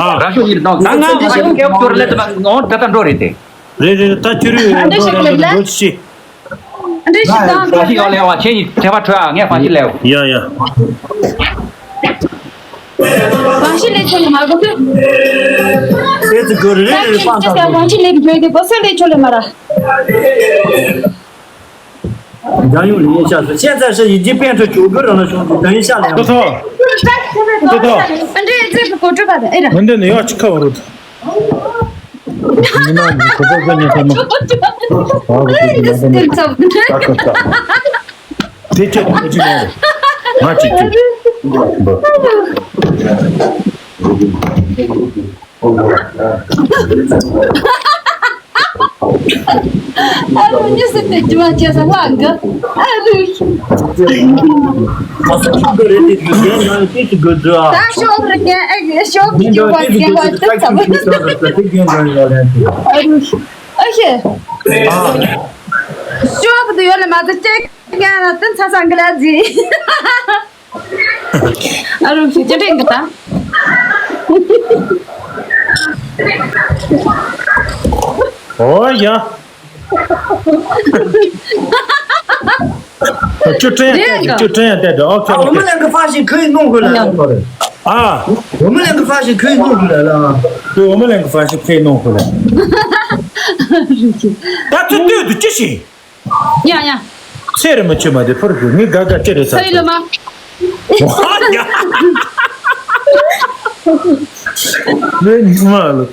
ཨ། ར་ཤོ་ཉི་རེ་གདོང་ད་ང་ང་ཡོང་གེ་བཙོ་རེ་ལེ་ད་ང་འོང་ད་ད་འགྲོ་རེ་དེ། རེད་རེད། ད་ཁྱོད་རེད་འགྲོ་རེད་འགྲོ་ཅི། འདྲེ་ཞིག་དང་ཕ་ཤི་ཡོག་ལེ་བ་ཁྱེད་གཉིས་ཁྲེལ་བ་ཁྲོད་ཨ་ངས་ཕ་ཤི་ལེ། ཡ་ཡ། ཕ་ཤི་ལེ་ཆོ་ལེ་མ་གོ་ཁྱོད། དེ་ཚོ་གོ་རེ་རེ་རེ་པང་ད་ཕ་ཤི་ལེ་བོད་དེ་གོ་སོ་ལེ་ཆོ་ལེ་མ་ར། འཇམ་ཡོང་ལེ་ཡིན་ཤག་སོ་ཤེས་ཚར་ཤག་ཡིན་གྱི་པན་ཁྲོ་ཅོ་གོ་ར་ན་ཤོང་དུ་དོན་ཤག་ལེ། ཏོ་ཏོ། ཏོ་ཏོ། འདྲེ་ཚེ་གོ་གྲུ་ག་དེ་ཨེ་ར། འདི་ནི་ཡག་ཅིག་ཁ་བ་རུ། ཉི་མ་ནི་ཁོ་པ་ཟ་ཉི་ཁ་མ། ཨ་ཁོ་ཏི་ཉི་མ་ཟ་ཉི་ཁ་མ། དེ་ཁྱེད་ཁོ་ཅི་མ་རེད། ང་ཅིག་ཅིག་འབུ། ཨ་རུ་ཉི་སི་ཏེ་ཅི་མ་ཅེ་ས་ལ་ག་ཨ་རུ། ཨ་སུ་ཁྱུག་གི་རེད་དེ་དུས་རྒྱན་ནང་ཏི་ཅི་དགོས་འདུག་ཨ། ད་ཤོག་རེ་རྒན་ཨེ་ཤོག་གི་ཅུ་བ་རྒན་བ་ཏི་ཚ་བ། ཨ་རུ། ཨ་ཤེ། ཤོག་གི་ཡོད་ལ་མ་ཏི་ཅེ་རྒན་ལ་ཏི་ཚ་ས་འགི་ལ་ཟི། ཨ་རུ་ཤི་ཅི་དྲན་གི་ད། ཨོ་ཡ། ཅུ་ཀྲན་ཡ་ཏེ་ཅུ་ཀྲན་ཡ་ཏེ་ཨོ་ཁེ་ཨོ་ཁེ། འོ་མ་ལན་གི་ཧྥ་ཤི་ཁོའི་ནོ་གི་ལ་ལ་ཨ། འོ་མ་ལན་གི་ཧྥ་ཤི་ཁོའི་ནོ་གི་ལ་ལ། འོ་མ་ལན་གི་ཧྥ་ཤི་ཁོའི་ནོ་གི་ལ། ད་ཚོ་ལྟོས་དུ་ཅི་ཤི། ཡ་ཡ། ཚེ་རིང་མོ་ཆུ་མ་དེ་ཕུར་དགོས་ངས་དགའ་དགའ་ཅི་རེད་ས་ཚེ་ལོ་མ། ཡ། ལོས་ཉི་མ་ལོ།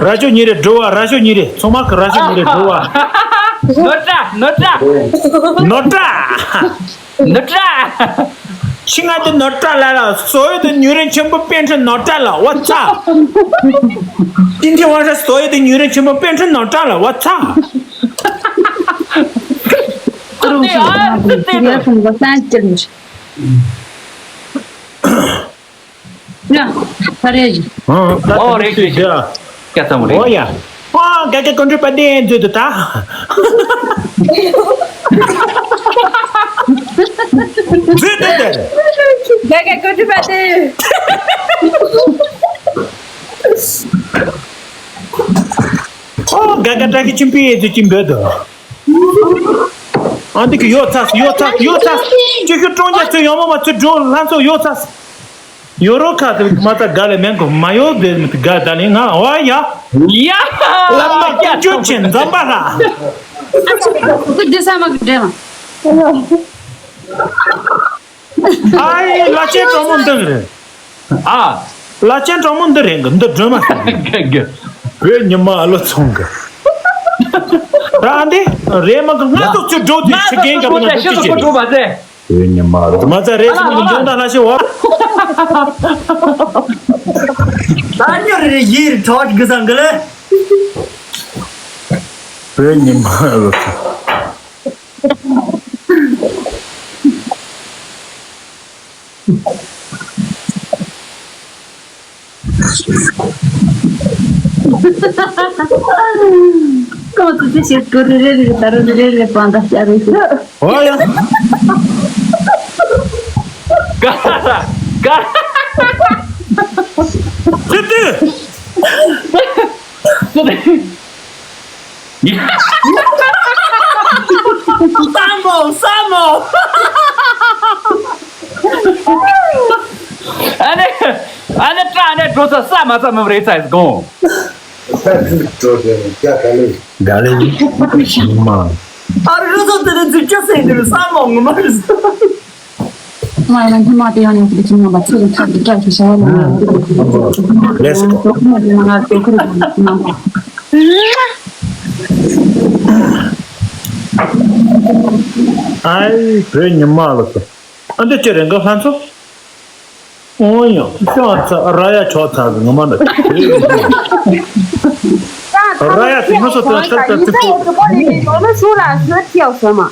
ར་ཤོ་ཉི་རེ་འགྲོ་བ་ར་ཤོ་ཉི་རེ་ཚང་མ་གི་ར་ཤོ་ཉི་རེ་འགྲོ་བ། ནོར་བཀྲ་ནོར་བཀྲ། ནོར་བཀྲ། ནོར་བཀྲ། ཤི་ང་དེ་ནོར་བཀྲ་ལ་ལ་སོ་ཡོ་དེ་ཉུ་རེན་ཆེན་པོ་པན་ཁྲི་ནོར་བཀྲ་ལ་བ་ཚ། ཏིན་ཏིན་ཝང་ཧྲ་སོ་ཡོ་དེ་ཉུ་རེན་ཆེན་པོ་པན་ཁྲི་ནོར་བཀྲ་ལ་བ་ཚ། ཨ་རུ་ཤི་ང་དེ་ཏི་ཡ་སུང་ག་སན་ཅིར་མི་ཤི། ཡ། ད་རེད་ཞིག་ཨོ་རེད་ཞིག་ཀྱ་ཚང་རེད། ཨོ་ཡ། ཨ་ག་ག་ཀོན་ཀྲི་པ་ཏེ་མཛོད་དུ་ད། མཛོད་དུ་དེར། ག་ག་ཀོན་ཀྲི་པ་ཏེ། ཨོ་ག་ག་བཀྲ་ཤིས་ཆུན་པའི་མཛོད་ཀྱི་འབོད་དུ། ཨ་འདི་གི་ཡོ་ཚ་ཡོ་ཚ་ཡོ་ཚ། ཅི་ཤུ་ཀྲོང་རྒྱ་ཚུ་ཡོ་མོ་མ་ཚུ་འགྲོ་ལྷ་ཚོ་ཡོ་ཚ། ཡོ་རོ་ཁ་དེ་མ་ཚ་ག་ལེ་མེན་གོ་མ་ཡོ་དེ་ག་ད་ལེ་ང་ཨོ་ཡ། ཡ། ལ་མ་ཀྱ་ཅོ་ཆེན་འཛམ་པ་ལ། ཁུ་དེ་ས་མ་གི་འདྲེ་མ། ཨའི་ལ་ཅན་གྲོ་མོ་འདི་རེད། ཨ། ལ་ཅན་གྲོ་མོ་འདི་རེད་གི་འདི་སྒྲོལ་མ་ཟེར་གི། གི། བོད་ཉི་མ་ཨ་ལོ་ཚོང་གི། ར་འདི་རེད་མ་གི་ང་ཚོ་ཚུར་འགྲོ་དུས་ཕྱི་རྒན་ག་བ་ན་འདི་ཅི་བྱེད་རེད། བོད་ཉི་མ་ཨ་ལོ། མ་ཚ་རེད་ཟེར་གི་འཇོན་ཐང་ལ་ཤི་བ། ད་ཉོ་རེ་ཡིར་ཐོག་གི་སང་གི་ལེ། བོད་ཉི་མ་ཨ་ལོ། ཁོང་ཚོ་ཅི་ཞིག་ཀུ་རེ་རེ་རེ་ད་རུ་རེ་རེ་པང་ད་བྱ་རེ་ཞིག་ཨོ་ཡ། ག་ག་ཅི་ཏི། ས་མོ་ས་མོ། ཨ་ནི་ཨ་ནི་སྐྲ་ནི་འགྲོ་ས་ས་མ་ས་མོ་རེད་ཚ་དགོངས། འགྲོ་དེ་རྒྱ་ག་ལེ། ག་ལེ་ཞིག་མ། ཨ་རི་རུ་ཚོ་དེ་ནི་ཚིག་ཅི་ཟེར་འདི་རུ་ས་མོ་ངོ་མ་རེད། མ་ཡང་ཉི་མ་དེ་ཡང་ཡང་དེ་ཁྱིམ་ནང་པ་ཚོ་ལ་ཐག་གི་སྐྲ་གི་ཤ་བ་ལ་ཡང་དེ་ཁྱིམ་ནང་པ་ང་ཚོ་ཁོ་ན་དེ་ང་ཚོ་ཁོ་རུ་ནང་པ། ཨའི་བོད་ཉི་མ་ལ་སོ། ཨ་འདི་ཅི་རེད་འགའ་ལྷན་ཚོ། ཨོ་ཡང་ཤོག་ཨ་ཚ་ར་ཡ་ཆོག་ཚ་གི་ངོ་མ་འདྲ། ར་ཡ་དེ་ང་ཚོ་དོན་ཚར་ཚར་ཚིག་པོ།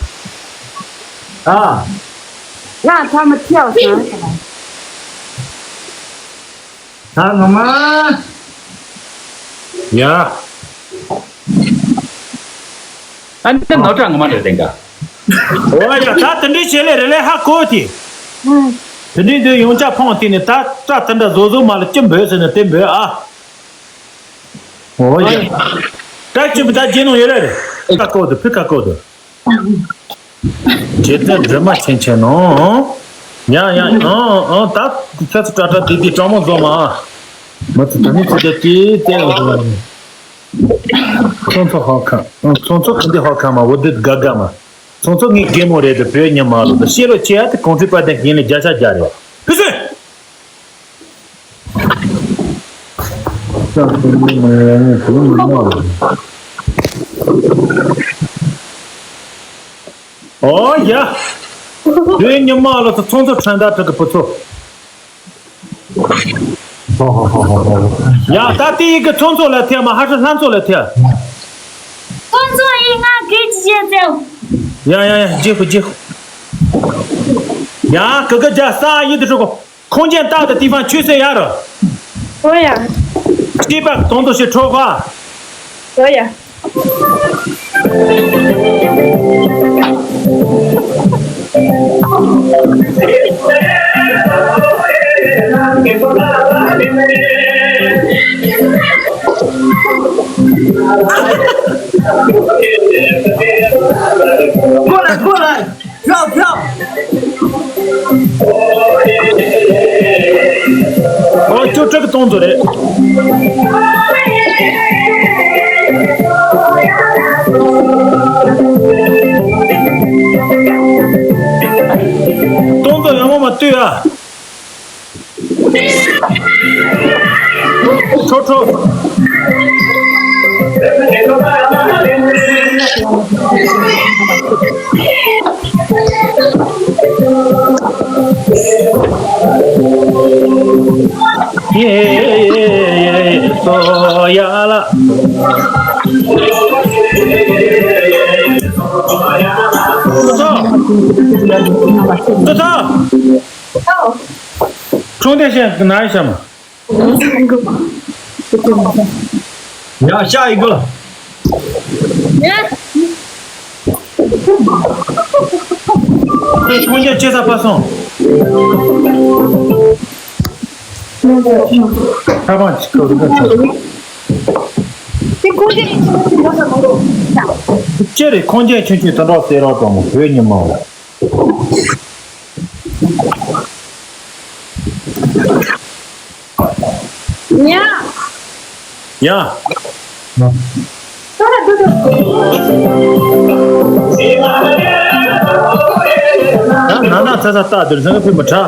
ཨ། ང་ཚ་མ་ཐེའོ་ཟེར། ད་ངོ་མ། ཡ། ཨ་ནི་ནོར་གྲངས་ངོ་མ་རེད་དེ་འགའ། འོ་ཡ་ད་དེ་འདྲའི་བྱེད་ལས་རེད་ལས་ཧ་གོ་དེ། དེ་འདྲའི་འདི་ཡོང་ཆ་ཕོངས་དེ་ནི་ད་ད་དེ་འདྲ་བཟོ་བཟོ་མ་ལ་ཅི་འབོད་ཟེར་ན་དེ་འབོད་ཨ། འོ་ཡ། ད་ཅི་བུ་ད་རྗེས་ནང་ཡོད་རེད། ཁ་བཀོད་དུ་ཕི་ཁ་བཀོད་དུ། རྗེ་བཙུན་སྒྲོལ་མ་ཆེན་ཆེན་ནོ། ཡང་ཡང་ཨང་ཨང་ད་ཚ་ཚ་ཏྲ་ཏྲ་དེ་དེ་གྲོགས་མོ་བཟོ་མ། མ་ཚུ་ད་ནི་ཚུ་དེ་དེ་དེ་ཚོང་ཚོགས་ཧོ་ཁ་ཚོང་ཚོགས་ག་འདི་ཧོ་ཁ་མ་འོ་དེ་དགའ་དགའ་མ། ཚོང་ཚོགས་ངའི་རྒན་མོ་རེད་དེ་བོད་ཉི་མ་ལོ་དེ་ཤེས་ལོ་ཆེ་ཡ་དེ་གོང་ཚུལ་པ་དེ་ཡིན་ལ་བརྒྱ་ཆ་བརྒྱ་རེད་བ། ཕི་སུ། ཨོ་ཡ། བོད་ཉི་མ་ལོ་ཚོ་ཚོང་ཚོགས་ཁྲན་ཏཱ་ཁྲི་གི་བུ་ཚོ། ཡ་ད་དེ་ཡི་གི་ཚོང་ཚོགས་ལ་ཐེ་མ་ཧ་ཧྲི་ལྷན་ཚོགས་ལ་ཐེ། ཚོང་ཚོགས་ཡིན་ང་གི་ཅི་བྱེད་ཚེ། ཡ་ཡ་ཡ་རྗེ་ཧུ་རྗེ་ཧུ། ཡ་གི་གི་རྒྱ་ས་ཡི་དུ་ཧྲུ་གོ། 空间大的地方去谁呀了？对呀。西北东都是车花。对呀。过来，过来。 跳跳。ཨོ་ཅོ་ཀྲི་གི་གཏོང་དགོས་རེད། གཏོང་དགོས་ཡང་མ་མ་ལྟོས་ཨ། ཁྲོ་ཁྲོ། ཡེ་ཡེ་ཡེ་སོ་ཡ་ལ། ཏོ་ཏོ། ཏོ་ཏོ། 充电线拿一下嘛。 呀，下一个。这充电接着发送。开放几个这个充。这空间一直都是没有。这里空间进去，等到谁了，懂吗？不要你忙了。 ཉ། ཡ། ད་ན་ན་ཚ་ཚ་ལྟ་དུས་ཚང་གི་ཕུད་མི་ཁྲ།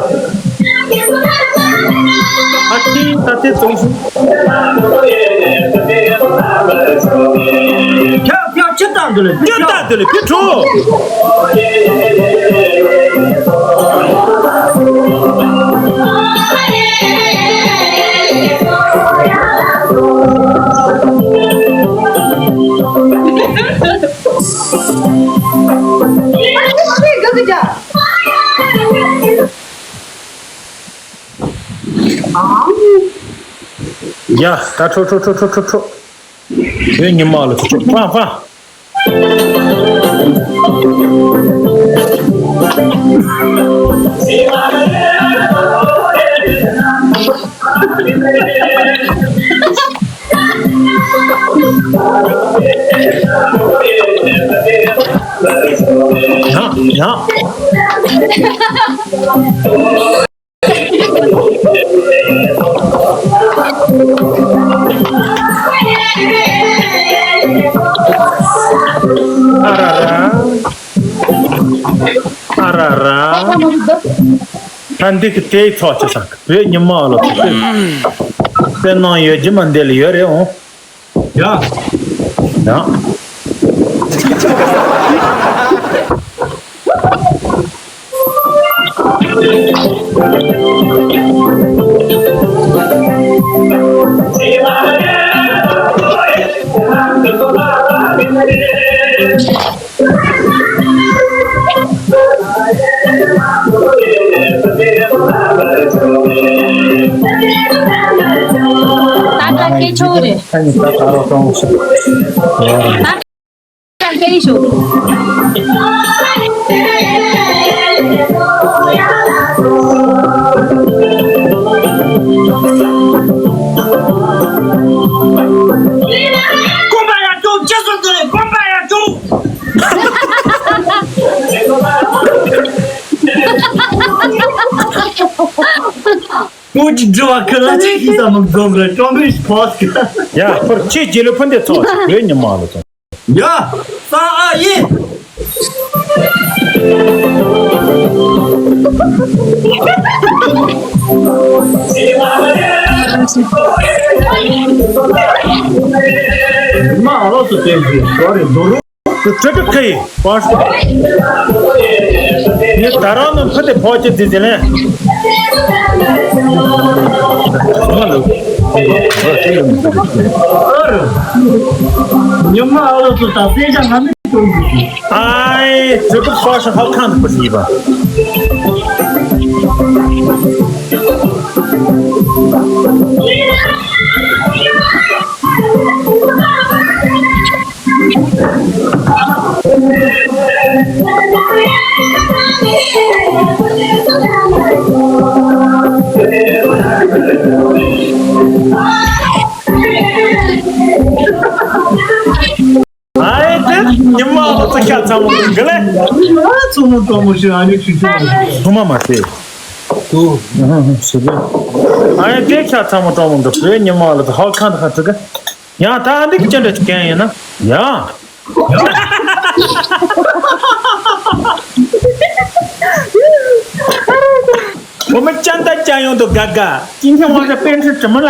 ཨ་ཁྱིམ་ད་དེ་བཙོང་སོང་། ཁྱབ་ཁྱབ་ཅི་ལྟར་འདུག་ལེ། ཅི་ལྟར་འདུག་ལེ་ཕི་ཁྲོ། ཡ། ད་ཁྲོ་ཁྲོ་ཁྲོ་ཁྲོ་ཁྲོ་ཁྲོ། བོད་ཉི་མ་ལ་ཁྲོ་ཁྲོ་ཕ་ཕ། ཡ་ཡ། ཨ་ར་ར། ཨ་ར་ར། ད་འདི་གི་དེའི་ཚོགས་ཆེ་ས་བོད་ཉི་མ་ལ་ཐུག་པའི་དཔེ་གནང་ཡོད་ཀྱི་མ་འདི་ལ་ཡོད་རེད་འོང་། ཡ། ཡ། ད་ལྟ་སྐད་ཆོག་རེད། ཨ་ནི་ད་ད་རོགས་གཏོང་ཞིག་ད་སྐད་ཤོག་རྐང་པ་ཡར་བཙུགས། ཅི་བཟོ་འདི་རེད། རྐང་པ་ཡར་བཙུགས། ཁྱོད་ཀྱི་དྲི་བ་ཁ་ལ་ཅིག་ཤི་ས་མི་འཛོམས་རེད། ཀྲོང་རིས་ཕོ་སི་ཀི། ཡ། ཁོར་ཁྱེད་རྗེས་ལུས་ཕུན་དེ་ཚོ་བོད་ཉི་མ་ལ་ཚོ། ཡ། ས་ཨ་ཡེ། མ་ཨ་ལོ་སུ་ཏེ་ཟི་ཀོ་རེ་དུ་རུ། དུ་ཁྲི་ཁྲི་ཁི་པར་སུ། ངས་ད་རང་ནང་ཕུ་དེ་ཕོག་ཅི་དེ་དེ་ལན། ཉི་མ་ཨ་ལོ་ཚོ་དང་སེ་ཅང་ང་མི་ཨའི་ཁྲི་ཁྲི་པར་སུ་ཧ་ཁང་དུ་པར་སུ་ཡིན་པ། ཨའི་དེ་ཉི་མ་ཨོ་ཚོ་ཤ་ཚ་མོ་གི་ལེ། ཚོ་མོ་ཚོ་མོ་ཞིག་ཨ་ནི་ཁྲི་ཁྲི་མ་ཞིག་ཐུ་མ་མ་ཤེས། ཨ་ཡ་དེ་ཤ་ཚ་མོ་ཀྲོང་མོ་འདུག་བོད་ཉི་མ་ལ་ཧོ་ཁང་དུ་ཁ་ཐུག་གི། ཡང་ད་འདི་གི་ཅི་འདྲ་ཅིག་གན་ཡིན་ན། ཡང་། བུ་མོ་ཅན་ད་ཅན་ཡོང་དུ་དགའ་དགའ། ཅིན་ཁྱོད་དབང་ཆ་པཎ་ཁྲི་དྲི་མི་ལ།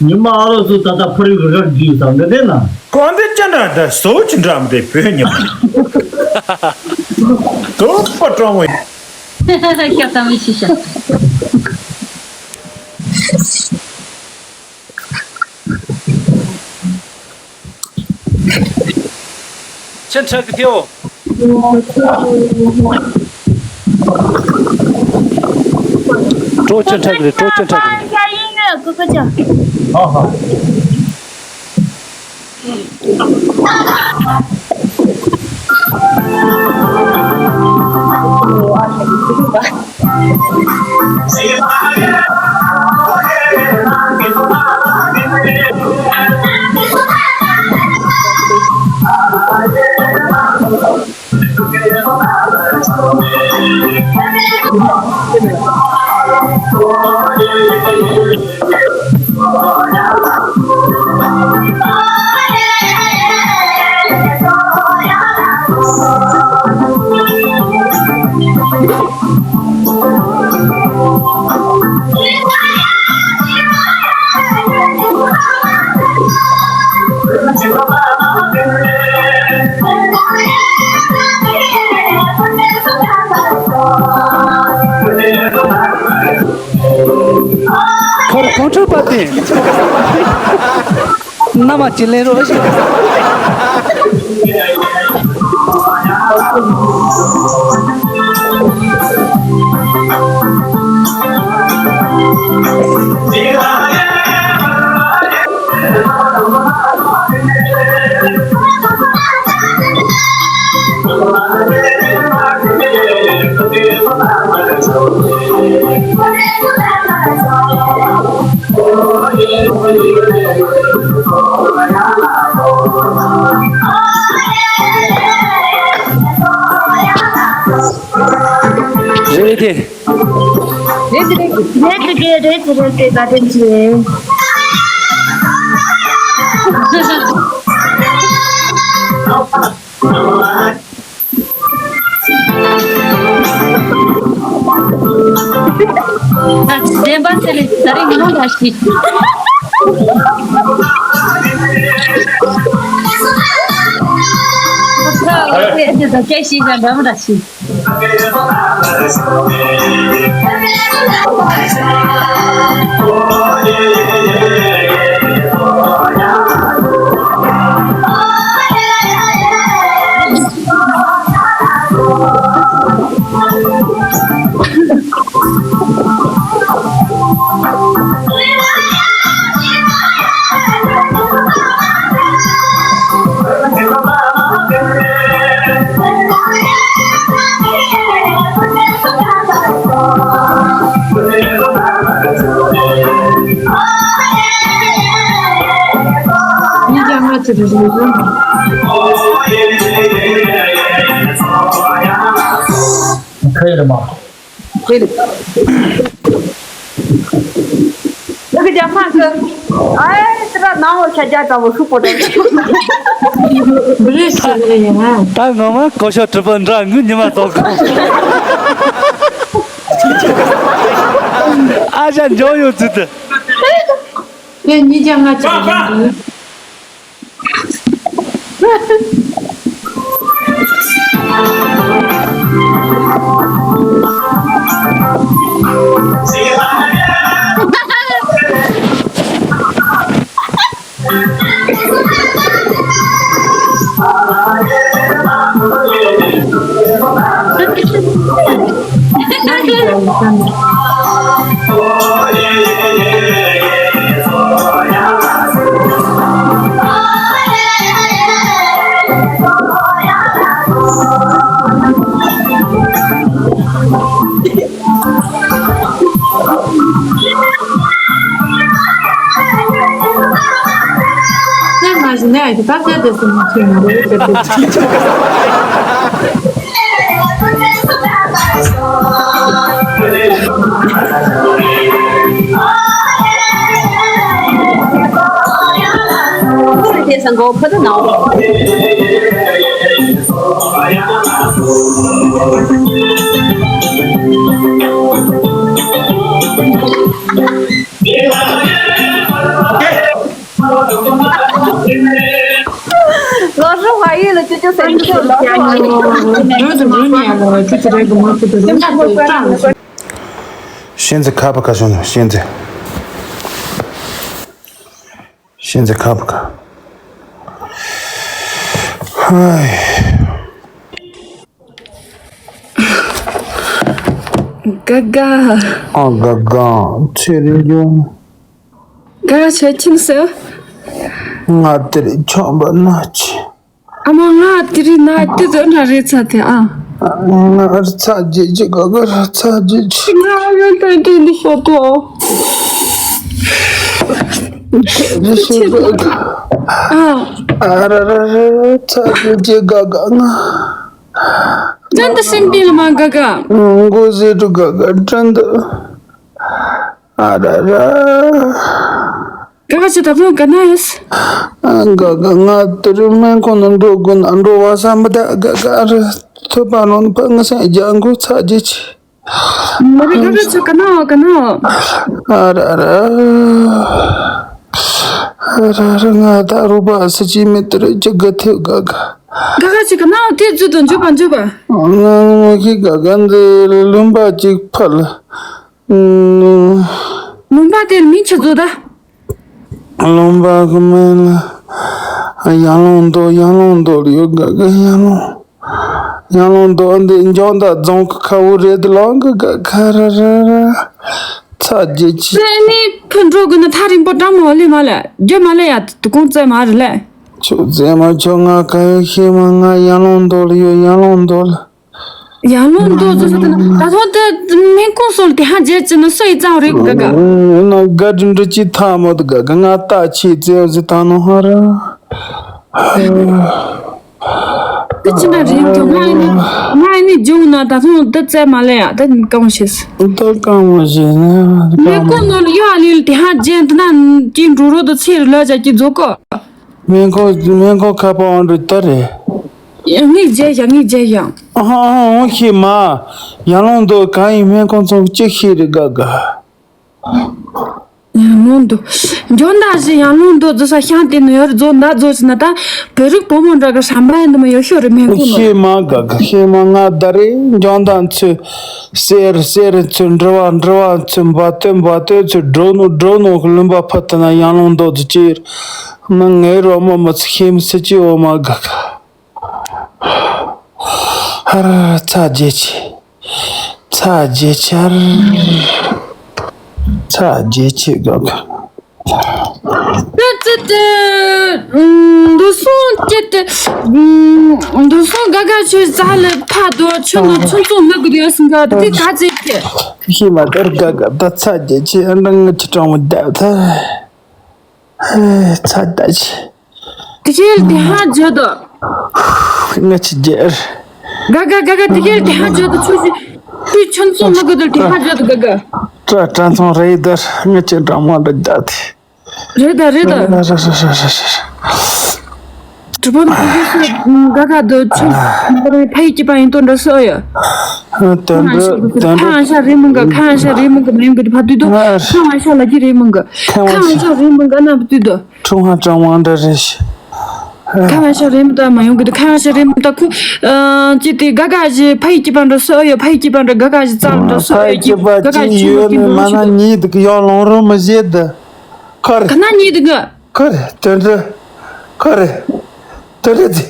ཉི་མ་ཨ་ལོ་ཚོ་ད་ལྟ་ཕ་རི་རི་ར་བརྒྱུད་དང་འདི་དེ་ན། གང་འདི་ཅི་འདྲ་འདྲ་བཟོ་ཅི་འདྲ་མི་འདྲ་བོད་ཉི་མ། དོ་པ་ཀྲོང་བའི། ཤ་ཚ་མི་ཤི་ཤ། ཆེན་ཁྲག་གི་ཐེའོ། ཀྲོ་ཆེན་ཁྲག་གི་རེད། ཀྲོ་ཆེན་ཁྲག་གི་རེད། ཧ་ཧ། ཁོར་གོང་ཁྲོལ་པ་དེ། མནའ་མ་ཅི་ལེན་རོགས་ཞེས། རེད་དེ། རེད་དེ་རེད་དེ་རེད་དེ་རེད་དེ་ད་དེ་ཅི། བདེན་པ་ཟེར་ལེ་ད་རིང་ངོ་ལ་ཤི། ད་སྐད་ཤི་ཡང་འདྲ་མོ་འདྲ་ཤི། ཉིས་བརྒྱ་ལྔ་བཅུ་རེ་རེ་རེ། ཁ་ཡེ་རེ་མ། ཁ་ཡེ་རེ། ལག་རྒྱ་མ་ཁ། ཨའི་ཏི་ར་ནང་བ་ཤ་རྒྱ་དྲ་བོ་ཤུག་པོ་དྲ། བི་རི་ཤི་རེ་ཡ། ད་ངོ་མ་ཀོ་ཤོ་གྲུ་པ་འདྲ་ངུ་ཉི་མ་ཏོག་ཁོ། ཨ་ཞ་འཇོག་ཡོད་ཚུལ་དུ། དེ་ཉིས་བརྒྱ་ལྔ་བཅུ་རེ་རེ། ལོ་ཧྲུ་ཧ་ཡི་ལ་ཅི་ཅི་སེ་ཅི་ལོ་ཧྲུ་ཧ་ཡི། ཤེན་ཛི་ཁ་པ་ཁ་ཤོང་ནས་ཤེན་ཛི། ཤེན་ཛི་ཁ་པ་ཁ། ཧའི། ག་ག་ཨ་ག་ག་ཚེ་རིང་ཡོང་། ག་ག་ཆོས་ཁྱིམ་སུ། ང་དེར་ཆོམ་པ་ན་ཆི། ཨ་མ་ང་དེ་རིང་ན་དེ་ཚོ་འདྲ་རེད་ཚ་དེ་ཨ། ང་ར་ཚ་རྗེས་ཀྱི་ག་ག་ར་ཚ་རྗེས་ཀྱི། ང་ར་ཏན་ཏན་འདི་ཤོད་དོ། འདི་ཤོད་དོ། ཨ། ཨ་ར་ར་ར་ར་ཚ་རྗེས་ཀྱི་ག་ག་ང་། ཏན་ཏན་སེམས་པའི་ལ་མ་ག་ག་མགོ་ཟེ་དྲུ་ག་ག་ཏན་ཏན། ཨ་ར་ར། ག་ག་ཅི་ད་དུང་ག་ན་ཡོད། ཨ་ག་ག་ང་དུ་རུ་སྨན་ཁང་ནང་འགྲོ་དགོས་ན་འགྲོ་བ་ས་མི་ད་ག་ག་རུ་ཐུབ་པ་ལོན་པ་ངི་སེང་རྒྱ་མགོ་ཚ་རྗེས་ཆེ། མི་རིགས་ག་ག་ཅི་ག་ན་འོ་ག་ན་འོ། ཨ་ར་ར། ཨ་ར་ར་ང་ད་རུ་པ་སི་ཅི་མི་དུ་རུ་ཅི་ག་ཐེབས་ག་ག་ག་ག་ཅི་ག་ན་འོ་དེ་རྫུ་དང་འཇུ་པ་འཇུ་པ། ང་ངོ་ཤི་ག་ག་འདི་ལུང་པ་ཅིག་ཕ་ལ། ལུང་པ་དེར་མིང་ཆི་བཟོ་ད། ལུང་པ་གི་མིང་ལ་ཡང་ལུང་མདོ། ཡང་ལུང་མདོ་ལ་ཡོད་ག་ག་ཡང་ལུང་། ཡང་ལུང་མདོ་འདི་འཇང་དང་རྫོང་གི་ཁ་བོ་རེད་ལ་ག་ག་ཁ་ར་ར་ར། ཚ་རྒྱས་ཆེ། ཨ་ནི་ཕུ་འགྲོ་གི་ན་ཐག་རིང་པོ་འགྲམ་མོ་ལེ་མ་ལེ། རྒྱུ་མ་ལེ་ཡ། དུ་གོང་ཙེ་མ་རེད་ལེ། ཆུ་ཙེ་མ་ཆོ་ང་ག་ཡོད་ཤེས་མ། ང་ཡར་ལུང་མདོ་ལ་ཡོད། ཡར་ལུང་མདོ་ལ། ཡར་ལུང་མདོ་ཟེར་ཟེར་ན་ད་ཐོག་དེ་སྨན་ཁང་སོགས་དེ་ཧ་རྒྱས་ཅི་ན་སུ་ཡི་གཙང་རེད་གི་ག་ག་ན་དགའ་དྲི་འདྲི་ཅི་ཐ་མོ་དུ་ག་ག་ང་ལྟ་ཆེ་ཙེ་ཟེར་ད་ནོ་ཧ་ར། དེ་ཅི་འདྲ་རེད་དོ། ང་ནི་ང་ནི་ཇུང་ན་ད་ཐོག་དེ་ཙེ་མ་ལེ་ཡ། དེ་གང་ཤེས། དེ་གང་མ་ཤེས་ན་སྨན་ཁང་ནང་ལ་ཡོད་ཨ་ལེ་ལ་དེ་ཧ་རྒྱས་འདི་ན་ཀྱི་འགྲོ་རོགས་དུ་ཚེ་རུ་ལ་ཅག་གི་རྫོགས་གོ། སྨན་ཁང་སྨན་ཁང་ཁ་པར་འོང་འགྲོ་ད་རེད། ངས་བརྗེད་བཞག་ངས་བརྗེད་བཞག་ཨ་ཧ་ཨ་ཧ་འོང་ཤེས་མ། ཡར་ལུང་མདོ་གང་ཡིན། སྨན་ཁང་ཚང་གཅིག་ཤེས་རེད་ག་ག་ཡར་ལུང་མདོ། འཇོན་ད་ཞིག་ཡར་ལུང་མདོ་རྫི་ས་ཤང་དེ་ནས་ཡར་རྫོགས་ད་རྫོགས་ཕྱིན་ན་ད་བོད་རིགས་བུ་མོ་འདྲ་གི་ཧྲ་མ་ཡིན་དུ་མ་ཡོད་ཤོད་རེད་སྨན་ཁང་ནང་། ཤེས་མ་ག་ག་ཤེས་མ། ང་ད་རེད་འཇོན་ད་ཚོས་གསེར་གསེར་ཚོས་འབྲི་བ་འབྲི་བ་ཚོས་འབའ་སྟོན་འབའ་སྟོན་ཚོས་འགྲོ་ནོ་འགྲོ་ནོ་གི་ལུང་པ་ཕུ་ཐི་ན་ཡར་ལུང་མདོ་རྫི་ཅེར། མི་ངའི་རོ་མོ་མི་ཚེ་ཤེས་མི་སྲིད་ཅི་འོ་མ་ག་ག་ཧར། ཚ་རྒྱས་ཆེ། ཚ་རྒྱས་ཆེ་ཧར། ཚ་རྒྱས་ཆེ་ག་ག་ཏི་ཏི་ཏི། འདུག་སོང་ཅི་ཏི། འདུག་སོང་ག་ག་ཆོས་ཟ་ལ་ཕ་དོ་ཆོས་ནོ་ཚོང་ཚོང་མི་དགོས་ཡོད་སོང་ག་ཏི་ག་ཚེ་ཏི། ཤི་མ་དར་ག་ག་ད་ཚ་རྒྱས་ཆེ་ཨ་འདྲ་ངི་ཆི་གྲང་མོ་ད་ད། ཧེ་ཚ་ད་ཆེ། དེ་ཁྱེད་དེ་ཧ་བརྗོད་དོ། ང་ཅི་རྒྱལ། ག་ག་ག་ག་དེ་ཁྱེད་དེ་ཧ་བརྗོད་དོ་ཆུ་ཞིག་དུས་ཆུ་ཚོད་མ་གོ་དོ་དེ་ཧ་བརྗོད་དོ་ག་ག་ཀྲ་ཀྲ་ཚོང་རེད་དར་ང་ཅི་འདྲ་མ་འདྲ་རྒྱ་དེ། རེད་ད་རེད་ད། རེད་རེད་རེད་རེད་རེད། གྲུ་པ་མི་གུ་སུ་ག་ག་དོ་ཆུ་ཕ་ཡི་སྐྱེས་པ་ཡིན་དོ་འདྲ་སོ་ཡ། དོན་འགྲུབ་དོན་འགྲུབ། ཁ་ཤ་རེ་མོང་ག་ཁ་ཤ་རེ་མོང་ག་མེང་གི་ཕ་དུས་དོ། ཁ་ཤ་ལ་གི་རེ་མོང་ག་ཁ་ཤ་རེ་མོང་ག་ན་དུས་དོ། ཁྲུང་ཧ་ཀྲང་ཝང་འདྲ་རེད་ཤི། ཁ་བ་ཤ་རེ་མོ་ད་མ་ཡོང་གི་འདུག་ཁ་བ་ཤ་རེ་མོ་ད་ཁུ། ཨ་ཅི་དེ་ག་ག་ཞི་ཕ་ཡི་སྐྱེས་པ་འདྲ་སོ་ཡོད། ཕ་ཡི་སྐྱེས་པ་འདྲ་ག་ག་ཞི་རྩ་འདྲ་སོ་ཕ་ཡི་ཡོད་ཀྱི་སྐྱེས་པ་ག་ག་ཅི་ཞི་ཡོད་ནི་མ་ན་ཉིད་དུ་ཡང་ལོང་རོ་མི་བཞེད་དུ། ཁར། ག་ན་ཉིད་དུ་ག་ཁར་དོན་འདྲ། ཁར། དོན་འདྲ་ཅི།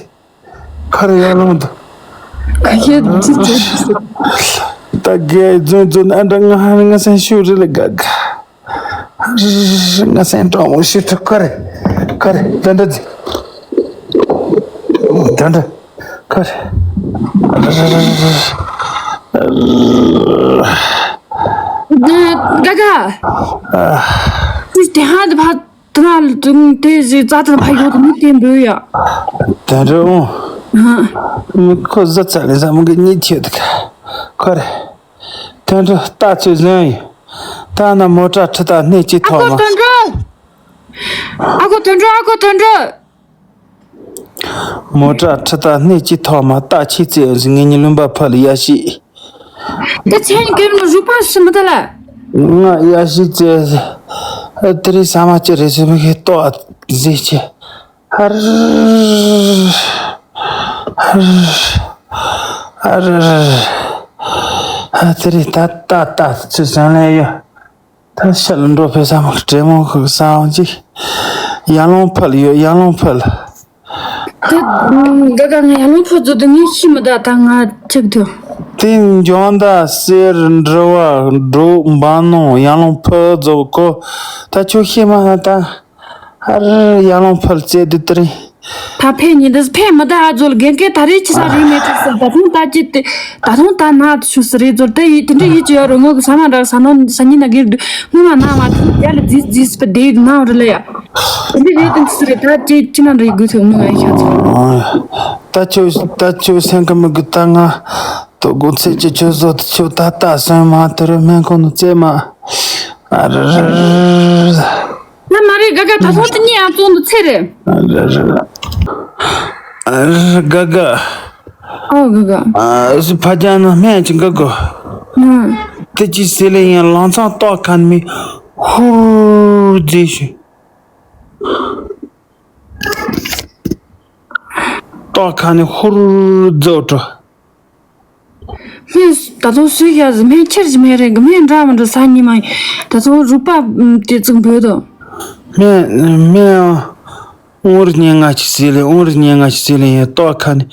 ཁར་ཡང་ལོང་དུ། ག་ཤེད་ཅི་ཅི། ད་གེ་རྫུན་རྫུན་ཨ་འདྲ་ང་ཧ་ང་སེམས་ཤུགས་རི་ལ་དགའ་དགའ། ང་སེམས་སྤྲང་མོ་ཤི་ཐུབ་ཀ་རེ། ཀ་རེ་ད་འདྲ་ཟིག་ད་འདྲ་ཀ་རེ། ག་ག་ཁུ་དེ་ཧ་དེ་ཕ་དེ་ན་དེ་ཟིག་རྩ་དེ་ཕ་ཡོད་དེ་མི་དེ་འབོད་ཡ། ད་འདྲ་འོང་། མི་ཁོ་བཟོ་ཚ་ལེ་ཟ་མི་གི་གཉིད་ཁྱོད་དེ་ཀ་རེ། དོན་འགྲུབ་ལྟ་ཚུལ་བཟང་ཡིན། ད་ན་མོ་ཊ་ཁྲི་ད་སྣེ་གཅིག་ཨ་ཐོག་ཁོ་མ། དོན་འགྲུབ། ཨ་ཁོ་དོན་འགྲུབ། ཨ་ཁོ་དོན་འགྲུབ། མོ་ཊ་ཁྲི་ད་སྣེ་གཅིག་ཐོག་མ་ལྟ་ཆི་ཙེ་ཟིན་ངེད་གཉིས་ལུང་པ་ཕ་ལ་ཡ་ཤི། ད་ཆེན་གེར་མ་རུ་པ་སི་མི་ད་ལ། ང་ཡ་ཤི་ཙེ། དེ་རིང་ས་མ་ཅི་རེད་ཟེར་མི་ཁེ་ཏོ་ཟེར་ཆེ། ཧར། ཧར། ཧར། ཧ་དེ་རི་ད་ད་ད་ཚུ་ཟང་ལེ་ཡོ། ད་ཤ་ལ་འགྲོ་ཕེ་ས་མ་ཀྲེ་མོ་ཁུག་སང་ཅིག་ཡང་ལོང་ཕལ་ཡོ་ཡང་ལོང་ཕལ། དེ་ག་ག་ང་ཡང་ལོང་ཕལ་ཚོ་དེ་ངས་ཤི་མི་ད་ད་ང་ཅིག་དུ། དེ་འཇོན་ད་གསེར་འབྲི་བ་འབྲུག་འབའ་ནོ་ཡང་ལོང་ཕལ་ཚོ་གོ། ད་ཁྱོད་ཤི་མ་ད། ཨ་རི་ཡར་ལོང་ཕལ་ཙེ་དུ་དེ་རིང་། ད་ཕེ་ཉིན་འདི་ཕེ་མི་ད་ཨ་ཛོལ་རྒན་སྐད་ད་རེས་ཅི་ས་རེད་མེད་ཁྲིད་ས་ད་དུང་ད་ཅི་དེ་ད་དུང་ད་ན་ཆུ་ས་རེད་ཛོལ་དེ་ཡི་དེ་འདྲ་ཡི་ཅི་ཡོད་རུང་ངོ་གི་ས་མ་འདྲ་ས་ནོ་ས་ཉིན་ན་གིར་དུ་ངོ་མ་ན་མ་དུ་ཡ་ལ་ཛིས་ཛིས་པ་དེ་ཡི་ན་རུ་ལ་ཡ། དེ་འདྲ་རེད་དུ་ཆུ་ས་རེད་ད་ཅི་ཅི་ན་རེད་དགོས་ཐུབ་ངོ་ང་ཡི་ཤ་ཚོ། ད་ཆུ་ད་ཆུ་སེང་གི་མི་གི་ད་ང་དོ་དགོང་ཚེ་ཅི་ཆུ་བཟོ་དུ་ཆུ་ད་ད་སོན་མ་དུ་རུ་སྨན་ཁོང་ནུ་རྩེ་མ། ཨ་རི་རི་རི། ན་མ་རེད་ག་ག་ད་སོང་དེ་གཉིས་ཨ་ཙོང་དུ་ཚེ་རེད། ཨ་རི་རི། ཨ་རི་ག་ག་ཨོ་ག་ག་ཨ་སུ་ཕ་ཅང་ན་སྨན་ཅི་ག་གོ་ཨ་དེ་ཅི་སེ་ལེ་ཡང་ལང་ཚང་ཏོག་ཁ་ནི་ཧུར་རྫི་ཤུ། ཏོག་ཁ་ནི་ཧུར་རྫོ་ཏོ། སྨན་ད་དུང་སུས་བཞག་ཟིན་སྨན་ཁྱེར་གྱི་སྨན་རེད་གི་སྨན་འདྲ་མི་འདྲ་ཟ་ཉི་མ་ཡིན། ད་དུང་རུས་པ་དེ་ཙུག་འབོད་དོ། སྨན་སྨན་ཨོང་རི་ཉེ་ང་ཅི་ཟེར་ལེ་ཨོང་རི་ཉེ་ང་ཅི་ཟེར་ལེ་ཡ་ཏོག་ཁ་ནི་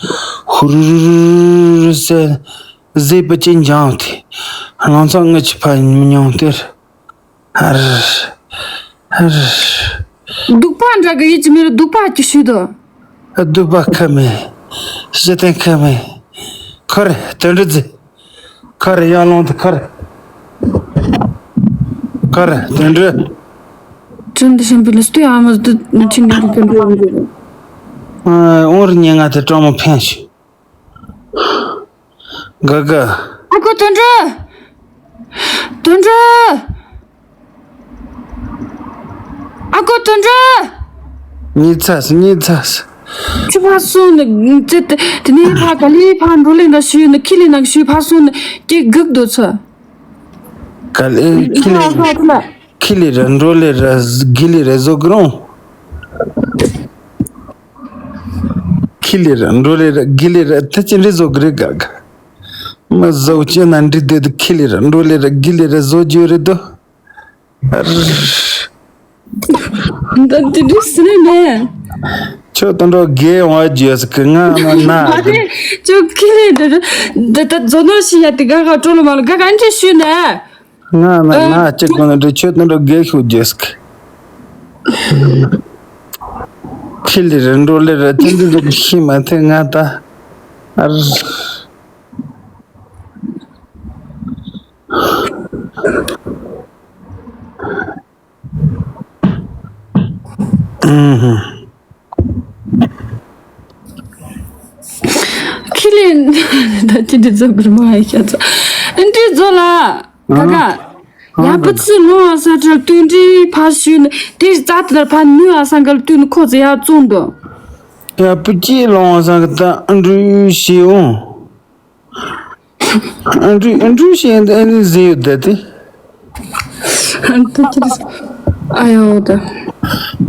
ཧུར་ཟེར་ཟེར་པ་ཅི་འཇང་དེ་ལང་ཚོ་ང་ཅི་ཕ་ཉི་མ་ཉང་དེར། ཨར། ཨར། སྡུག་པ་འདྲ་གི་ཡིད་ཀྱི་མི་རུ་སྡུག་པ་ཀྱི་ཤུལ་དུ། སྡུག་པ་ཁ་མེད། ཞི་བདེ་ཁ་མེད། ཁར་དོན་འགྲུབ་ཟེར། ཁར་ཡར་ལོངས་དུ་ཁར། ཁར་དོན་འགྲུབ། ཁྲིན་དུ་ཤན་པི་ལ་སྟོད་ཨ་མ་དུ་ཁྲིན་དུ་དོན་འགྲུབ་འགྲུབ། ཨོང་རི་ཉེ་ང་དེ་གྲོགས་མོ་ཕན་ཞིག་དགའ་དགའ། ཨ་ཁུ་དོན་གྲུབ། དོན་གྲུབ། ཨ་ཁུ་དོན་གྲུབ། གཉིད་ཚར་སོང་། གཉིད་ཚར་སོང་། ཁྱོད་ཕར་སོང་ནས་ཙི་ཏི་དེ་ནས་ཕར་ག་ལེ་ཕར་འགྲོ་ལེ་འདྲ་ཞུས་ནས་ཁྱི་ལི་ནག་ཞུས་ཕར་སོང་ནས་ཀྱེ་སྒུག་སྡོད་ཚོ། ག་ལེ་ཁྱི་ལི་ཕར་ཕར་ལ། ཁྱི་ལི་ར་འགྲོ་ལེ་ར་གི་ལི་ར་བཟོ་གི་རུང་། ཁི་ལི་ར་འགྲོ་ལི་ར་གི་ལི་ར་ད་ཅི་འདྲ་བཟོ་གི་རེད་ག་ག་མ་བཟོ་ཅི་ན་འདྲི་དེ་དུ་ཁི་ལི་ར་འགྲོ་ལི་ར་གི་ལི་ར་བཟོ་རྒྱུ་རེད་དོ། ཨར། ད་དེ་འདྲ་སི་རེད་ནས། ཁྱོད་དང་འགྲོ་དགེ་ཡོང་བ་རྒྱུ་ཟིག་གི་ང་ན་ན་མ་རེད། ཁྱོད་ཁི་ལི་འདྲ་འདྲ་ད་བཟོ་ནོ་ཤི་ཡ་དེ་ག་ག་སྤྲོ་ལོ་མ་ལོ་ག་ག་འདྲ་ཞུས་ནས། ང་ན་ང་གཅིག་གོ་ན་འདྲི་ཆོས་དང་འགྲོ་དགེ་ཤུགས་རྒྱས་སི་ཁི་ལི་ར་འགྲོ་ལི་ར་ཅི་འདི་འདི་ཤི་མ་ཐེ་ང་ད་ཨར། ཁི་ལི་ད་ཅི་འདྲི་ཛོ་གུར་མ་ཧེ་ཤ་ཚ། ཨན་ཏི་ཛོ་ལ་ད་ག་ཡ་པི་ཙི་ལོང་ཨ་ས་ཁྲལ་ཏུན་ཏི་ཕ་ཤུ་ནི་དེ་རྩ་དེ་ལ་ཕ་ནུ་ཨ་ས་འགལ་ཏུན་ཁོ་ཙི་ཡ་ཙུང་དོ། ཡ་པི་ཅི་ལོང་ཨ་ས་གི་ད་ཨན་ཏྲུ་ཤི་འོང་། ཨན་ཏྲུ་ཨན་ཏྲུ་ཤི་ཨན་ཏི་ཨན་ཏི་ཟི་ཡོད་དེ་དེ། ཨན་ཏི་ཅི་ཨ་ཡོ་ད།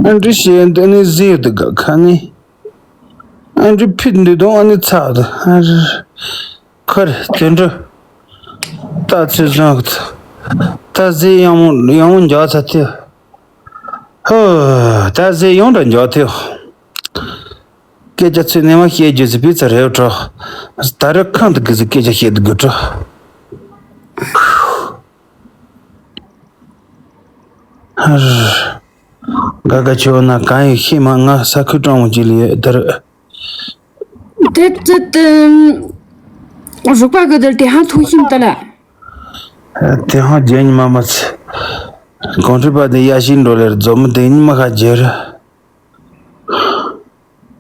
ཨན་ཏྲུ་ཤི་ཨན་ཏི་ཨན་ཏི་ཟི་ཡོད་དེ་ག་ཁ་ནི། ཨ་འདྲི་ཕིད་འདི་དང་ཨ་ནི་ཚགས་དང་ཨ་རི། ཁར་དེ་འདྲ། ད་ཚེ་བཟང་གི་ད་ཟེ་ཡང་མོ་ཡང་མོ་འཇག་ཚ་ཐེ། ཧོ། ད་ཟེ་ཡང་འདྲ་འཇག་ཐེ། སྐད་ཆ་ཚུལ་ནས་མ་བཤད་རྒྱུ་ཟི་པི་ཚ་རེ་བྲོ། ད་རེ་ཁང་དུ་གི་ཟི་སྐད་ཆ་བཤད་དུ་དགོས་བྲོ། ཧར། ག་ག་ཆེ་བ་ན་གང་ཡིན་ཤེས་མ་ང་ས་ཁུལ་གྲོང་མོ་ཅིག་ལ་ཡོད་དར། དེ་དེ་དེ་རུག་པ་གི་དེར་དེ་ཧང་ཐུང་ཤིན་ཏ་ལ། དེ་ཧང་རྒྱན་ཉི་མ་མ་ཚེ། གོང་ཁྲི་པ་དེ་ཡ་ཤིན་འགྲོ་ལེར་རྫོ་མི་དེ་ཉི་མ་ཁ་རྒྱལ།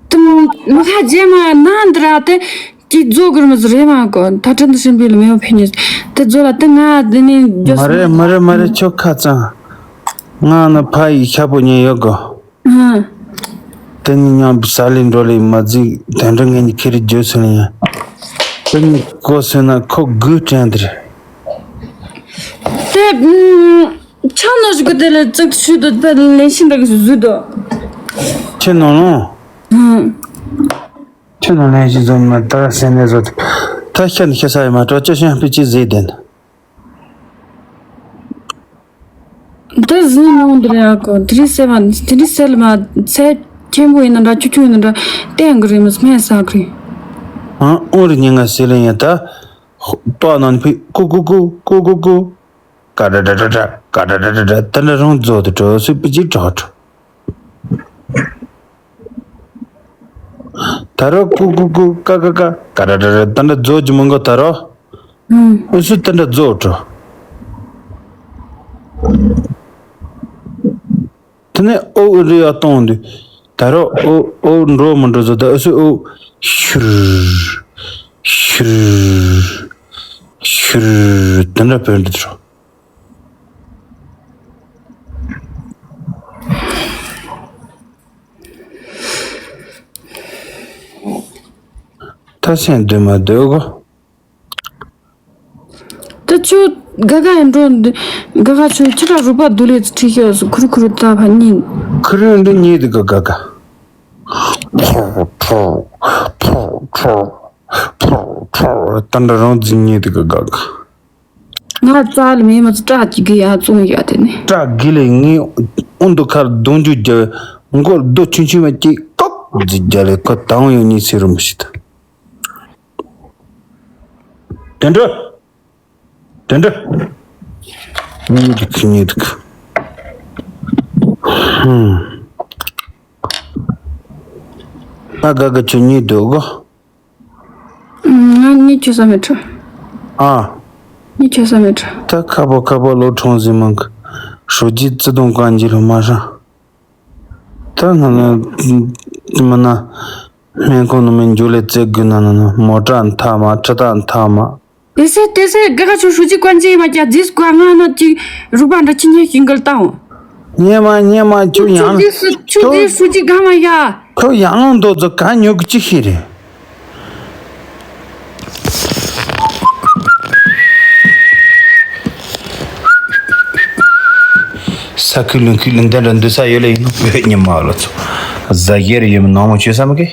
དེ་མོ་མི་ཁ་རྗེས་མ་ན་འདི་ར་དེ་ཀྱི་རྫོ་གུར་མི་ཟེར་རེད་མ་གོ་ད་ཁྲིན་དུ་ཤིན་པི་ལ་མེའོ་ཕེ་ཉིས་དེ་རྫོ་ལ་དེ་ང་དེ་ནས་རྒྱོ་མ་རེད་མ་རེད་མ་རེད་ཁྱོད་ཁ་གཙང་། ང་ནི་ཕ་ཡི་ཤ་པོ་ཉན་ཡོད་གོ་ཨ་དེ་ནི་མཉམ་པོ་ས་ལི་འགྲོ་ལི་མ་རྫིག་དོན་འགྲོ་ངེད་གཉིས་ཁེ་རི་རྒྱོ་སོང་ཡ། དེ་ནི་གོ་སོང་ན་ཁོ་དགུ་དྲན་དེ་རེད། དེ་ཆ་ནོ་ཞིག་གི་དེ་ལ་ཙིག་ཤུ་དུ་དེ་ལ་ལེན་ཤིན་རག་ཟུ་དུ། ཁྱེད་ནོ་ནོ། ཨ། ཁྱེད་ནོ་ལེན་ཤིན་ཟུ་མ་ད་སེ་ནེ་ཟོ་དུ། ད་ཤ་ནི་ཤ་ས་ཡི་མ་གྲོ་ཅོ་ཤན་པི་ཅི་ཟེ་དེན། དེ་ཟིན་ནོ་འདི་རེད་ཨ་གོ་དེ་རིང་སེ་མ་དེ་རིང་སེ་ལ་མ་ཚེ་ཆེན་པོ་ཡིན་ན་འདྲ་ཆུ་ཆུ་ཡིན་ན་འདྲ་བསྟན་གི་རེད་མི་སྨད་ས་གི་རེད། ཨང་ཨོ་རི་ཉིན་ང་སེ་ལ་ཡིན་ད། པ་ནང་ཕི་ཀུ་ཀུ་ཀུ་ཀུ་ཀུ་ཀུ། ཀ་ཌ་ཌ་ཌ་ཌ་ཀ་ཌ་ཌ་ཌ་ཌ་ད་འདྲ་རང་རྫོགས་དུ་འགྲོ་སུ་པི་ཅི་གྲགས་འགྲོ། ད་རོ་ཀུ་ཀུ་ཀུ་ཀ་ཀ་ཀ་ཀ་ཌ་ཌ་ཌ་ད་འདྲ་རྫོགས་ཀྱི་མི་འགོ་ད་རོ། ཨུ་སུ་ད་འདྲ་རྫོགས་འགྲོ། དེ་ནས་ཨོ་རི་ཡ་གཏོང་དུས། ད་རོ་ཨོ་ཨོ་འགྲོ་མི་འགྲོ་ཟོ་ད་ཨུ་སུ་ཨོ། ཤུར། ཤུར། ཤུར། དེ་འདྲ་བོད་འགྲོ་དུ་རོ། ད་སེམས་སྡུག་མ་སྡུག་གོ། ད་ཆུ་ག་ག་ཡིན་འགྲོ་འདི་ག་ག་ཆུ་ཁྱི་ར་རུ་པ་དུ་ལེ་ཚུ་ཁྲི་ཤོ་སུ་ཁུར་ཁུར་ད་ཕ་ཉིན། ཁུར་འདི་ཉིད་དུ་ག་ག་ག་ཕོ་ཕོ་ཕོ་ཕོ་ཕོ་ཕོ་ད་འདྲ་རང་འཛིན་ཉིད་དུ་ག་ག་ག་ང་རྩ་ལ་མེད་མ་ཚོ་སྐྲ་གི་གི་ཡ་བཙོང་ཡ་དེ་ནི། སྐྲ་གི་ལས་ངའི་ཨུ་འདུ་ཁར་གདོང་རྒྱུ་རྒྱ་མགོར་རྡོ་ཆུང་ཆུང་མ་ཅིག་ཀོག་ཟིག་རྒྱ་ལས་ཁོ་དང་ཡོད་ཉིད་སེ་རུ་མི་ཤི་ད། དེ་འདྲ། དེ་འདྲ། ཉིད་ཀྱི་ཁུ་ཉིད་ཀྱི། ཨུམ། ཨ་དགའ་དགའ་ཁྱོད་གཉིད་སྡོད་གོ། ང་གཉིད་ཁུག་ས་མེད་དྲ། ཨ། གཉིད་ཁུག་ས་མེད་དྲ། ད་ཁ་པོ་ཁ་པོ་ལོ་གྲོང་ཟིན་མང་གི། ཧྲུའུ་ཅི་བརྩེ་དུང་བཀའ་འགྱུར་ལ་མ་ཧྲ། ད་ང་ལ་མི་ན་སྨན་ཁང་ནང་མི་འཇུ་ལེ་རྩེ་དགོས་ན་ན་ན་མོ་ཊ་མཐའ་མ་ཁྲི་ཐག་མཐའ་མ། དེ་སེ་དེ་སེ་དགའ་དགའ་ཁྱོད་ཧྲུའུ་ཅི་བཀའ་འགྱུར་མ་རྒྱག་རྫིས་བཀའ་ང་ན་ཅིག་རུག་པ་འདྲ་ཅི་ཉན་ཞིང་གལ་བཏང་། ཉན་མ་ཉན་མ་ཁྱོད་ཡང་ཁྱོད་རྫིས་སུ་ཁྱོད་ཁྱོད་རྫིས་ཧྲུའུ་ཅི་གང་མ་ཡ། ཁྱོད་ཡང་ལོང་མདོ་ཚོ་ག་ཉོ་གི་ཅི་ཤེས་རེད། ས་ཁུལ་ལུང་ཁུལ་ལུང་བསྟན་ར་འདུ་ས་ཡོད་ལ་ཡིན་ནོ་བོད་ཉི་མ་ལོ་ཚོ། ཟ་རྒྱལ་ཡོད་མི་ནང་མ་བཅོས་ས་མ་གི།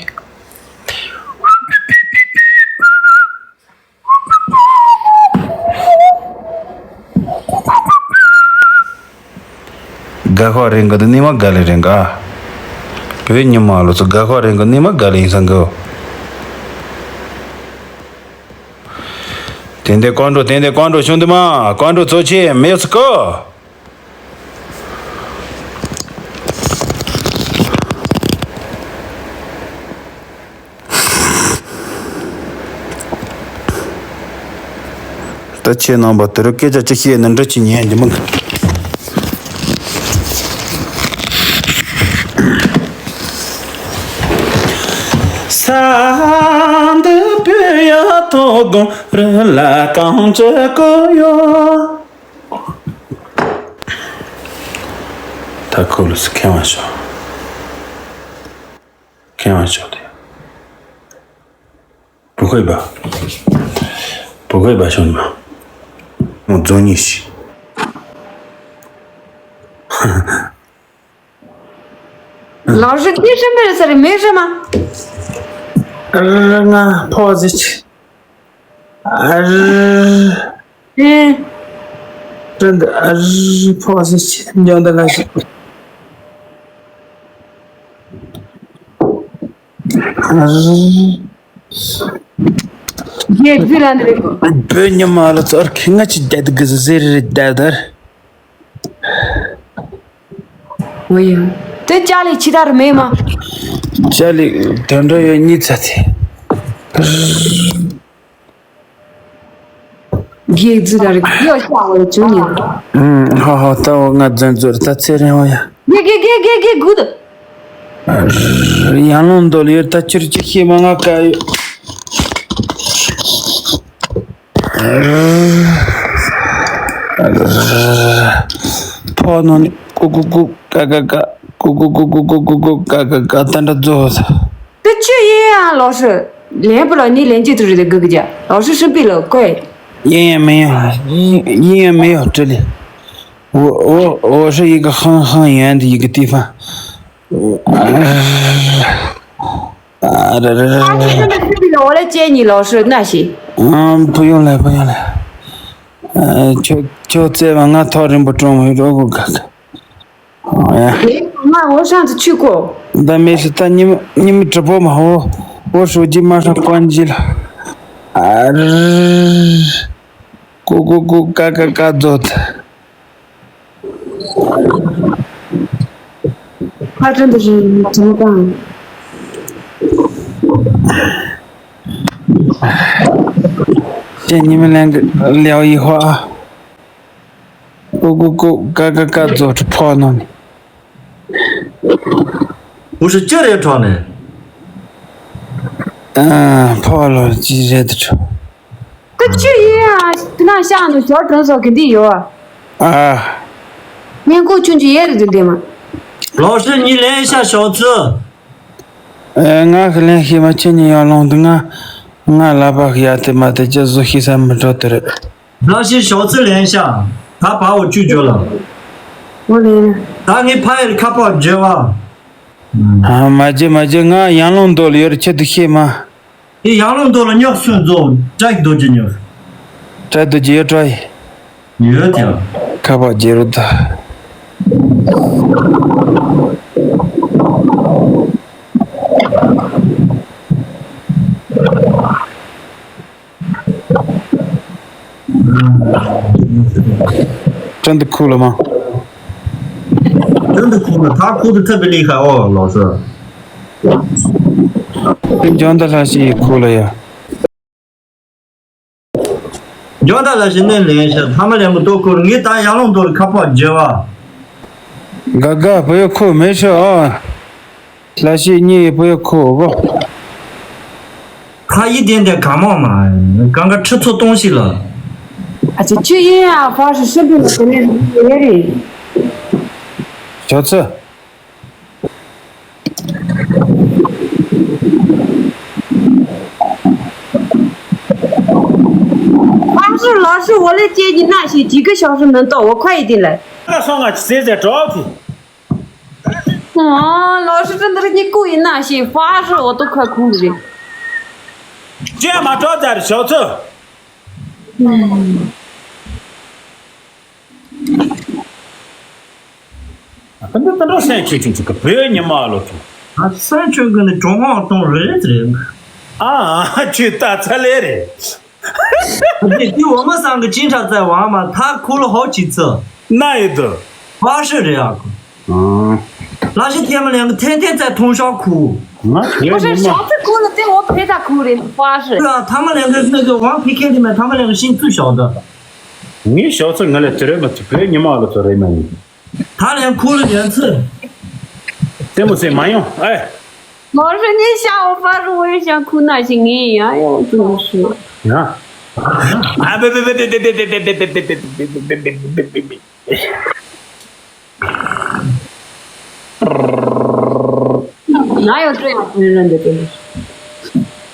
དགའ་ཁོག་རེད་འགའ་དུ་ནི་མ་དགའ་ལེ་རེད་འགའ། བོད་ཉི་མ་ལོ་ཚོ་དགའ་ཁོག་རེད་འགའ་ནི་མ་དགའ་ལེ་ཡིན་ས་འགའ། དེ་འདྲའི་ཀོང་འགྲོ་དེ་འདྲའི་ཀོང་འགྲོ་ཆུང་དུ་མ་ཀོང་འགྲོ་ཚོ་ཆེ་མེ་སི་ཀོ། ད་ཁྱེད་རྣམ་པ་དེ་རུ་སྐད་ཆ་ཅི་བཤད་ན་འདྲི་ཅི་ཉན་གྱི་མི་འདུག་ས་འདི་བོད་ཡ་ཐོག་གོང་རི་ལ་གང་ཅི་གོ་ཡོད། ད་ཁོ་ལུས་སུ་ཁེངས་པ་ཤོག་ཁེངས་པ་ཤོག་དེ། བུ་ཁོས་པ། བུ་ཁོས་པ་ཤོག་མ། མོ་རྫོང་ཉིད་ཤི། ལགས་སོ། དེ་ཧྲིན་པེ་རེད་ས་རེད་མེད་ཧྲིན་མ། ང་ཕོ་ཟིག་ཨ་རི། ཨེ། ཏན་ཏན་ཨ་རི་ཕོ་སི་ཆེ་འཇོན་ཏེ་ལ་ཞིག་ཨ་རི། རྒྱལ་རྒྱུ་ལ་འདི་རེད་གོ། བོད་ཉི་མ་ལ་ཚོར་ཁེ་ང་ཅི་བསྡད་གི་ཟེར་རེད་བསྡད་དར། འོ་ཡ། དེ་ཅ་ལི་ཕྱི་དར་མེད་མ། ཅ་ལི་དོན་འགྲོ་ཡོད་གཉིས་ཚ་ཚེ། གེགས་རྫུ་ར་རིགས་ཡོད་ཤ་བ་ལ་བྱུང་ཡིན། ཧ་ཧ་ད་འོ་ང་རྫུན་རྫུ་ར་ད་ཚེ་རིང་བ་ཡ། གེ་གེ་གེ་གེ་གེ་གུད། ཡང་ལོང་འདོད་ཡོད་ད་ཅིར་ཅི་ཤེས་མ་ང་ཀ་ཡོད། ཕོ་ནོ་ནི་ཀུ་ཀུ་ཀུ་ཀ་ཀ་ཀ་ཀུ་ཀུ་ཀུ་ཀུ་ཀུ་ཀུ་ཀ་ཀ་ཀ་ད་འདྲ་རྫོགས། དེ་ཆུ་ཡིན་ཡང་ལོ་སུ། ལན་པོ་ལ་ནི་ལན་གཅིག་ཏུ་རེད་དེ་དགུ་གི་ལོ་སུ་ཧྲིན་པི་ལ་ཀོས། ཡིན་ཡང་མི་ཡོང་ཡིན་ཡང་མི་ཡོང་ཀྲི་ལི། འོ་འོ་འོ་ཧྲི་ཡི་གེ་ཧང་ཧང་ཡོན་དེ་ཡི་གེ་ཏི་ཧྥང་། ཨ་ར་ར་ར་ཨ་ཁྱེད་ཀྱི་ཧྲིན་པི་ལ་འོ་ལ་ཅན་ཉི་ལོ་སུ་ན་ཤི། ཨ་བུ་ཡོང་ལེ་བུ་ཡོང་ལེ། ཁྱོད་ཁྱོད་བཙལ་བ་ང་ཐོག་རིང་པོ་གྲོང་བའི་རོ་གུ་ག་ག། ཨོ་ཡ། ང་འོ་ཧྲང་དུ་ཆུ་ཀོ། ད་མེ་སི་ད་ཉི་མ་ཉི་མ་གྲི་པོ་མ་འོ་འོ་ཧྲོ་ཇི་མ་ཧྲ་ཀོན་ཇི་ལ། ཨ་ར། ཀུ་ཀུ་ཀུ་ཀ་ཀ་ཀ་ཛོད། ཁ་ཁྲ་འདི་རིང་དྲན་གང་། ཅན་ཉི་མ་ལན་གི་ལེའོ་ཡི་ཧོ་ཨ། ཀུ་ཀུ་ཀུ་ཀ་ཀ་ཀ་ཛོ་ཁྲི་ཕོ་ནོ་ནི། ཧུ་ཧྲི་ཅི་རེད་གྲོགས་ནས། ཨ་ཕོ་ལོ་ཅི་རེད་དུ་ཁྲོ། ཀུ་ཅི་ཡིན་ཨ་ཀི་ན་ཤ་ནུ་ཞོ་གྲོན་སོགས་ཀྱི་འདི་ཡོད་ཨ། ཨ། ངན་ཁོག་ཆུང་ཆུང་ཡེ་རེད་འདི་འདི་མ། ལོ་ཧྲི་ཉི་ལན་ཤ་ཞོག་ཚུ། ཨ་ང་གི་ལན་ཤེས་མ་ཁྱེད་ཉིད་ཡར་ལོང་འདི་ང་ང་ལ་བག་ཡ་དེ་མ་དེ་ཅི་བཟོ་ཤེས་ས་མི་འགྲོ་དེ་རེད། ད་ཞིག་ཞོག་ཚུ་ལན་ཤ། ད་བ་འོ་བཅུ་འཇོ་ལ། འོ་ལེ། ད་ངའི་ཕ་ཡི་ཁ་པར་འཇོ་བ། ཨ་མ་ཇེ་མ་ཇེ་ང་ཡར་ལོང་འདོད་ལ་ཡོད་ཁྱེད་དུ་ཤེས་མ། ཡི་ཡར་ལོང་འདོད་ལ་ཉོག་སུན་རྫོགས་བྲག་རྡོ་རྗེ་ཉོག་བྲག་རྡོ་རྗེ་ཡོད་བྲག་ཡི། ཡོད་ཀྱང་། ཁ་པར་རྗེ་རུ་ད། ཁྲོན་དུ་ཁུག་ལ་མ། དོན་དུ་ཁུག་ལ་ཐག་ཁུག་ཏུ་ཐབས་པའི་ལས་ཁ་ཨོ་ལོག་སོ། འཇམ་དང་ལྷ་ཞིག་ཡི་ཁུག་ལ་ཡ། འཇམ་དང་ལྷ་ཞིག་ནས་ལན་ཤ་ཐ་མ་ལན་མོ་ཏོ་ཁུར་ངས་ད་ཡང་ལོང་དོར་ཁ་པར་བརྗེ་བ། ག་ག་བུ་ཡ་ཁུག་མེ་ཤ་ཨོ། ལྷ་ཞིག་གཉིས་ཡི་བུ་ཡ་ཁུག་གོ། ཁ་ཡི་དེ་འདྲ་གང་མང་མ། གང་ག་ཁྲི་ཚོ་གཏོང་ཞིག་ལ། ཨ་ཅེ་ཁྱོད་ཡིན་ཡ་ཕར་ཞིག་ཤི་འདུག་ལ་དེ་ནས་ཡོད་རེད། ཞོག་ཚོད། 方式老师，我来接你那些几个小时能到，我快一点来。那上啊，谁在找你？哦，老师真的是你故意那些，方式我都快哭了。这样嘛，找点小子。嗯。 ད་འདི་ད་འགྲོ་སེམས་ཆུང་ཆུང་ཅིག་གི་བོད་ཉི་མ་ལོ་ཆུང་། ཨ་སེམས་ཆུང་གི་ནི་གྲོང་ཁོག་གཏོང་རེད་རེད། ཨ་ཨ་ཁྱོད་ད་ཚ་ལེ་རེད། འདི་འདི་འོ་མ་སང་གི་ཅིན་ཁྲ་ཙའི་བ་མ་ཐག་ཁུ་ལ་ཧོ་ཅི་ཚི། ན་ཡོད་དོ། བ་ཧྲི་རེད་ཨ་ཁུ། ལ་ཤི་ཐེ་མ་ལེང་གི་ཐེན་ཐེན་ཙའི་ཐུང་ཤོག་ཁུ། ང་བོད་ཉི་མ། 我是小时候哭了，对我陪他哭的，不是。对啊，他们两个那个王培开的嘛，他们两个心最小的。 ངའི་ཞོགས་ཚོད་ང་ལ་དེ་རེད་མ་ཚོད་བོད་ཉི་མ་ལ་ཚོད་རེད་མ་ཡིན། ད་ལན་ཁུ་ལ་ཡོན་ཚོད། ལྟད་མོ་ཟེར་མ་ཡོང་ཨེ། 老师，你吓我发誓，我也想哭那些，哎呀，我真的是。 ཡ། ཨ་བེ་བེ་བེ། 哪有这样承认的？真的是。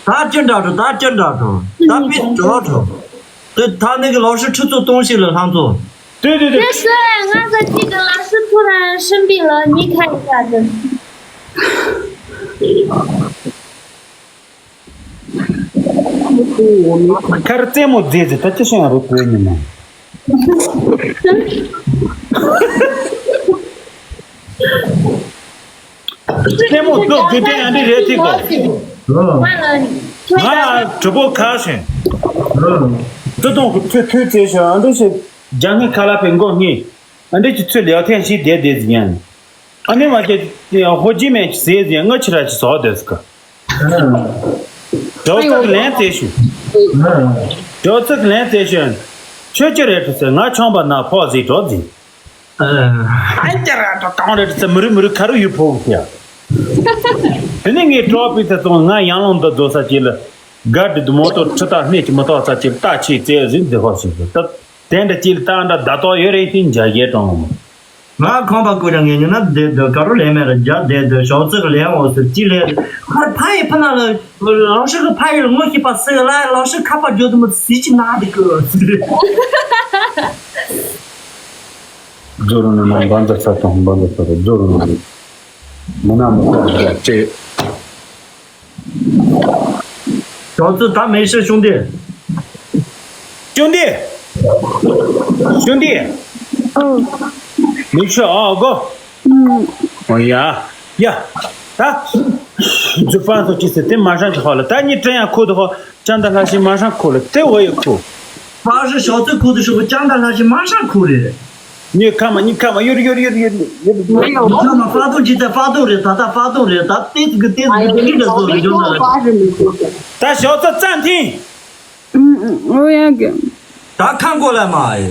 ད་ཅི་འདྲ་འགྲོ་ད་ཅི་འདྲ་འགྲོ། ད་པི་འགྲོ་འགྲོ། དེ་ད་ནི་གི་ལོ་ཧྲི་ཁྲི་ཚོ་གཏོང་ཞིག་ལ་ལྷང་ཚོ། 对对对。 那是俺在这个老师突然生病了，你看一下子。 ཁར་རྩེད་མོ་རྫས་ཟེར་ད་ཅི་ཤེས་ཡང་རེད་བོད་ཉི་མ། རྩེད་མོ་རྫོགས་དུས་དྲན་ཡང་འདི་རེད་ཐིག་གོ། ང་ལ་གྲུ་པོ་ཁ་ཤས། རྩེ་དོང་གི་ཚོད་ཐུག་རྩེ་ཤོག་ཨ་འདི་ཞིག་རྒྱ་ངའི་ཁ་ལ་ཕེ་མགོ་གཉིས། ཨ་འདི་ཅི་ཚོད་ལེའོ་ཐེན་ཞིག་བསྡད་བསྡད་ཟིན་ཡང་། ཨ་ནི་མ་ཁྱེད་ཧོ་ཇི་མེན་གྱི་ཟས་ཟིན་ཡང་ང་ཕྱི་ར་ཅི་ཟོག་བསྡད་ཟིག་ག་ཇོ་ཚིག་ལན་རྩེ་ཞུ། ཇོ་ཚིག་ལན་རྩེ་ཞུ། ཁྱོད་ཅི་རེད་དྲི་ཟེར་ང་ཆོམ་པ་ན་ཕོག་ཟིག་གྲོགས་ཟིན། ཨ་ཅི་ར་གྲོགས་གང་རེད་དྲི་ཟེར་མི་རུ་མི་རུ་ཁ་རུ་ཡུ་ཕོག་ཡ། དེ་ནི་ངས་གྲོགས་པི་ཚེ་སོང་ང་ཡང་ལོང་དུ་རྫོ་ས་ཅི་ལ། དགའ་སྒྲིབ་མོ་ཏོ་ཁྲི་ཐག་སྣེ་གཅིག་མི་ཐོག་ས་ཅིག་རྟ་ཆས་རྩེ་ཟིན་འདི་ཧོ་ཞིག་ཟིན་སྟབས། དེ་འདྲ་ཅིག་ལྟ་འདྲ་ད་ཏོག་ཡོད་རེད་ཤིང་འཇའ་གས་གྲོང་། ང་ཁོང་པ་ཀུ་ར་ངས་ཉོ་ན་བསྡད་སྡོད་ག་རུ་ལས་མེད་ར་རྒྱ་བསྡད་སྡོད་ཞོགས་ཚིག་ལས་འོ་ཟེར་ཅི་ལས་ཁར་ཕ་ཡི་ཕ་ན་ལ་ལོ་ཤི་གི་ཕ་ཡི་ངོ་ཤི་པ་སི་ལ་ལོ་ཤི་ཁ་པ་རྒྱུ་དུ་མོ་སི་ཅི་ན་དི་ཀུ་ཟེར། རྫོ་རུ་ནི་ན་འབའ་འཛར་ཚ་དང་འབའ་འཛར་ཚ་དང་རྫོ་རུ་ནི་མི་ན་མི་ཁོག་རྒྱ་ཅེ། ཞོགས་ཚོད་ད་མེ་ཤི་ཤུང་དེ། ཤུང་དེ། ཤུང་དེ། ཨང་། མེ་ཤི་ཨ་གོ། ཨང་། ཨོ་ཡ། ཡ། ད། འཛུ་ཕན་ཚོ་ཅི་ཟེར་དེ་མ་ཧྲང་གི་ཧོ་ལ་ད་ནི་དྲན་ཡ་ཁོ་དུ་ཧོ་ཅང་ད་ལྷ་ཞིག་མ་ཧྲང་ཁོ་ལ་དེ་འོ་ཡ་ཁོ། ཕ་ཧྲི་ཞོགས་ཚོད་ཁོ་དུ་ཤོག་གི་ཅང་ད་ལྷ་ཞིག་མ་ཧྲང་ཁོ་རེད། 你看嘛，你看嘛，有的有的有的有的。没有，我看嘛，发动机在发动着，他在发动着，他对这个电子这个热度有点难。发是没错的。咱小子暂停。嗯嗯，我也给。咱看过来嘛，哎。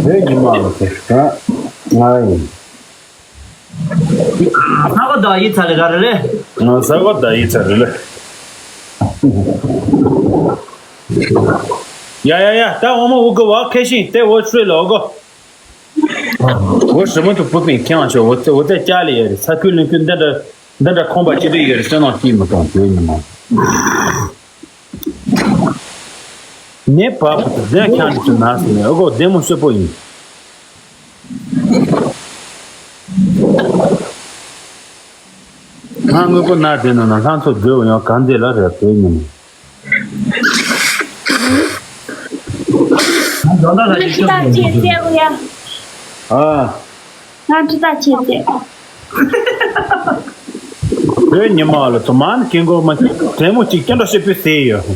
བོད་ཉི་མ་ལ་ཟེར་ད་ང་ཡིན། ས་གོ་ད་ཡིད་ཚ་ལེ་ག་རེ་རེད། ང་ས་གོ་ད་ཡིད་ཚ་རེད་ལེ། ཡ་ཡ་ཡ་ད་འོ་མ་འུ་གི་བ་ཁེ་ཤིང་དེ་འོ་ཤུ་ལ་འོ་གོ། འོ་ཧྲི་མོ་དུ་པུ་པིན་ཁེང་ཆོ་འོ་ཙེ་འོ་ཙེ་ཅ་ལེ་ཡ་རེད་ས་ཁུལ་ལུང་ཁུལ་འདི་འདྲ། འདི་འདྲ་ཁོང་པ་ཅི་འདྲ་ཡོད་རེད་བསོད་ནམས་སྐྱིད་མི་གཏོང་དེ་ཉི་མ། ནེ་བབ་དུ་ལྡན་ཁྱང་གི་ཚུལ་ན་སི་ནས་ཨོ་གོ་བདེ་མོ་སོད་པོ་ཡིན། ང་དངོས་པོ་ན་དེ་ནང་ན་ལྷ་མཚོ་སྒྲོལ་ཡང་གང་མཛེས་ལ་རེ་བོད་ཉི་མ། ང་ཁྲི་ཐག་ཆེ་བཙལ་གོ་ཡ། ཨ། ང་ཁྲི་ཐག་ཆེ་བཙལ། བོད་ཉི་མ་ལ་དུ་མ་ནི་སྐྱེ་འགོ་མ་དྲན་མོ་གཅིག་སྐྱེ་འགྲོ་ཤེས་པའི་ཟེར་ཡོད།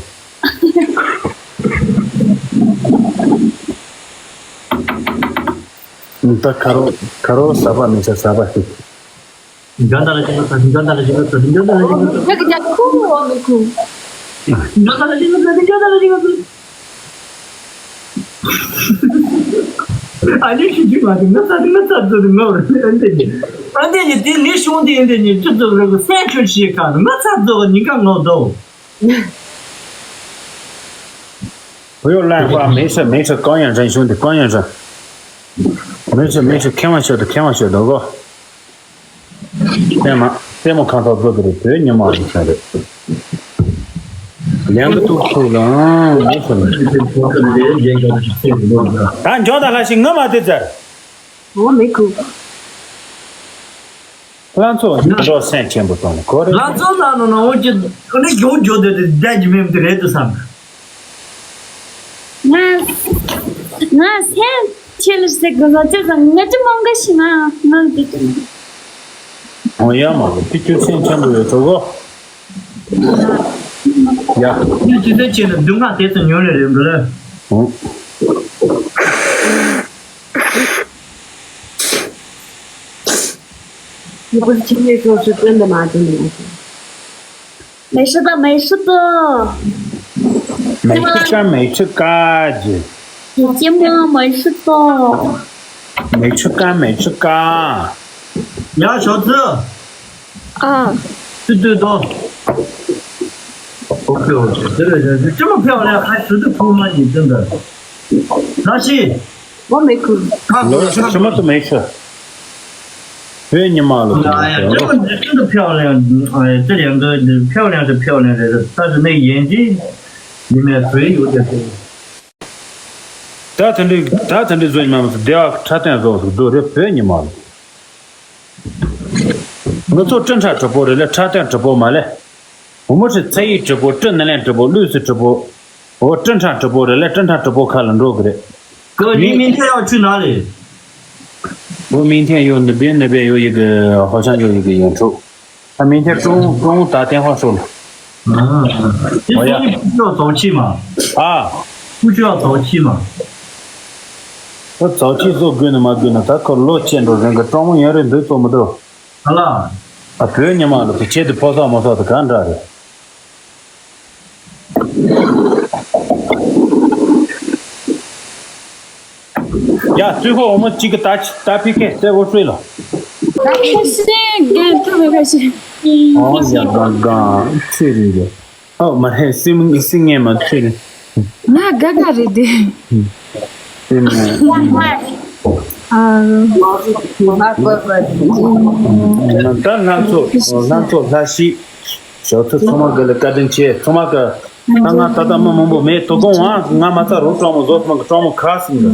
ད་ཁ་རོ་ཁ་རོ་ཟ་བ་མི་ཟ་ཟ་བ་ཞིག་འཇོན་ད་ལ་ཅི་མ་ཟ་འཇོན་ད་ལ་ཅི་མ་ཟ་འཇོན་ད་ལ་ཅི་མ་ཟ། ཡ་གི་ཡ་ཁུ་འོ་མི་ཁུ། འཇོན་ད་ལ་ཅི་མ་ཟ་འཇོན་ད་ལ་ཅི་མ་ཟ། ཨ་ནི་ཤི་རྒྱུ་མ་རེད། ང་ཚ་ང་ཚ་ཚོ་ནི་ང་རེད། ཨ་འདི་ནི་ཨ་འདི་ནི་དེ་ནི་གཞུང་འདི་འདི་ནི་སྤྱི་ཚོགས་རེ་གི་སེམས་ཁྲལ་བྱེད་ག་ང་ཚ་ཚོ་གི་ཉིན་གང་ངོ་དོ། 不要乱花，没事没事，高养生兄弟，高养生。没事没事，开玩笑的，开玩笑的，哥。 ལྟད་མོ་ལྟད་མོ་ཁ་ཐོག་བཟོ་དེ་རེད། བོད་ཉི་མ་རེད་ཆ་རེད། ལན་གི་ཐུག་ཐུག་ལ་ཨང་མེད་སོང་། ད་འཇོག་ད་ལྷ་ཞིག་ངུ་མ་དེ་ཚར། འོ་མི་ཁུག་ལྷ་མཚོ་འགྲོ་སེམས་ཆེན་པོ་གཏོང་གོ་རེད། ལྷ་མཚོ་ལ་ནོ་ནོ་འོ་ཅི་ཁོ་ནི་མགྱོགས་མགྱོགས་དེ་དེ་བསྡད་ཀྱི་མེད་དེ་རེད་དུ་བསམ། ང་ང་སེམས་ཆེ་ལ་ཟེར་དགོས་ལ་ཅི་ཙམ་ང་ཅི་མང་ག་ཞིག་ང་ང་འདི་ཀྱི་ཨོ་ཡ་མ་གི་ཅི་ཅུ་སེམས་ཆེན་པོ་ཡོད་ཆོག་གོ། ཡ། ཅི་ཅི་ཟེར་ཆེ་ན་སྡུག་བསྔལ་དེ་ཙམ་ཉུང་ལེ་རེད་འདུག་ལ། ཨོ། 你不是前面说是真的吗？真的吗？没事的，没事的。没事干，没事干，姐。姐姐们，没事的。没事干，没事干。呀，小子，啊，对对对，OK OK，这个人是这么漂亮，还识得哭吗？你真的，老师。 我没哭。他不是什么都没事。 བོད་ཉི་མ་ལ་ཐུག་哎呀，这个真的漂亮，哎，这两个漂亮是漂亮的，但是那眼睛里面水有点多。 ད་དེ་འདྲའི་ད་དེ་འདྲའི་བཟོ་ཉི་མ་མ་ཟེར་བདེ་བ་འཕྲོད་བསྟེན་བཟོ་ཟེར་རྡོ་རེད། བོད་ཉི་མ་ལ། ང་ཚོ་སྤྲིན་ཁྲ་གྲུ་པོ་རེད་ལ་འཕྲོད་བསྟེན་གྲུ་པོ་མ་ལས། འོ་མོ་ཧྲི་ཚ་ཡི་གྲུ་པོ་སྤྲིན་ནི་ལན་གྲུ་པོ་ལུས་སི་གྲུ་པོ། འོ་སྤྲིན་ཁྲ་གྲུ་པོ་རེད་ལ་སྤྲིན་ཁྲ་གྲུ་པོ་ཁ་ལ་འགྲོ་གི་རེད། 哥，你明天要去哪里？ 我明天有那边那边有一个，好像有一个演出。他明天中午中午打电话说了。啊，你说你不需要早起吗？啊，不需要早起吗？我早起做good呢嘛good呢，他可乐见着人个装模样人都做不到。好了。啊，别人嘛了，不见得跑啥么啥的干啥的。 ཡ། 最后我们几个打打P K，再我睡了。打P K。 哦，呀，刚刚确认的。哦，没事，心心眼嘛确认。 ང་དགའ་དགའ་རེད་དེ། ཨ། ད་ལྷ་མཚོ་ལྷ་མཚོ་ལྷ་ཤི། ཞོགས་ཚོ་ཚང་མ་གི་ལ་བཀའ་དྲིན་ཆེ། ཚང་མ་གི་ད་ང་ད་ལྟ་མི་མང་པོ་མེད། དོ་དགོང་ང་ང་མ་ཚ་རོ་གྲོགས་མོ་བཟོ་ཚང་མ་གི་གྲོགས་མོ་ཁ་སིང་གི།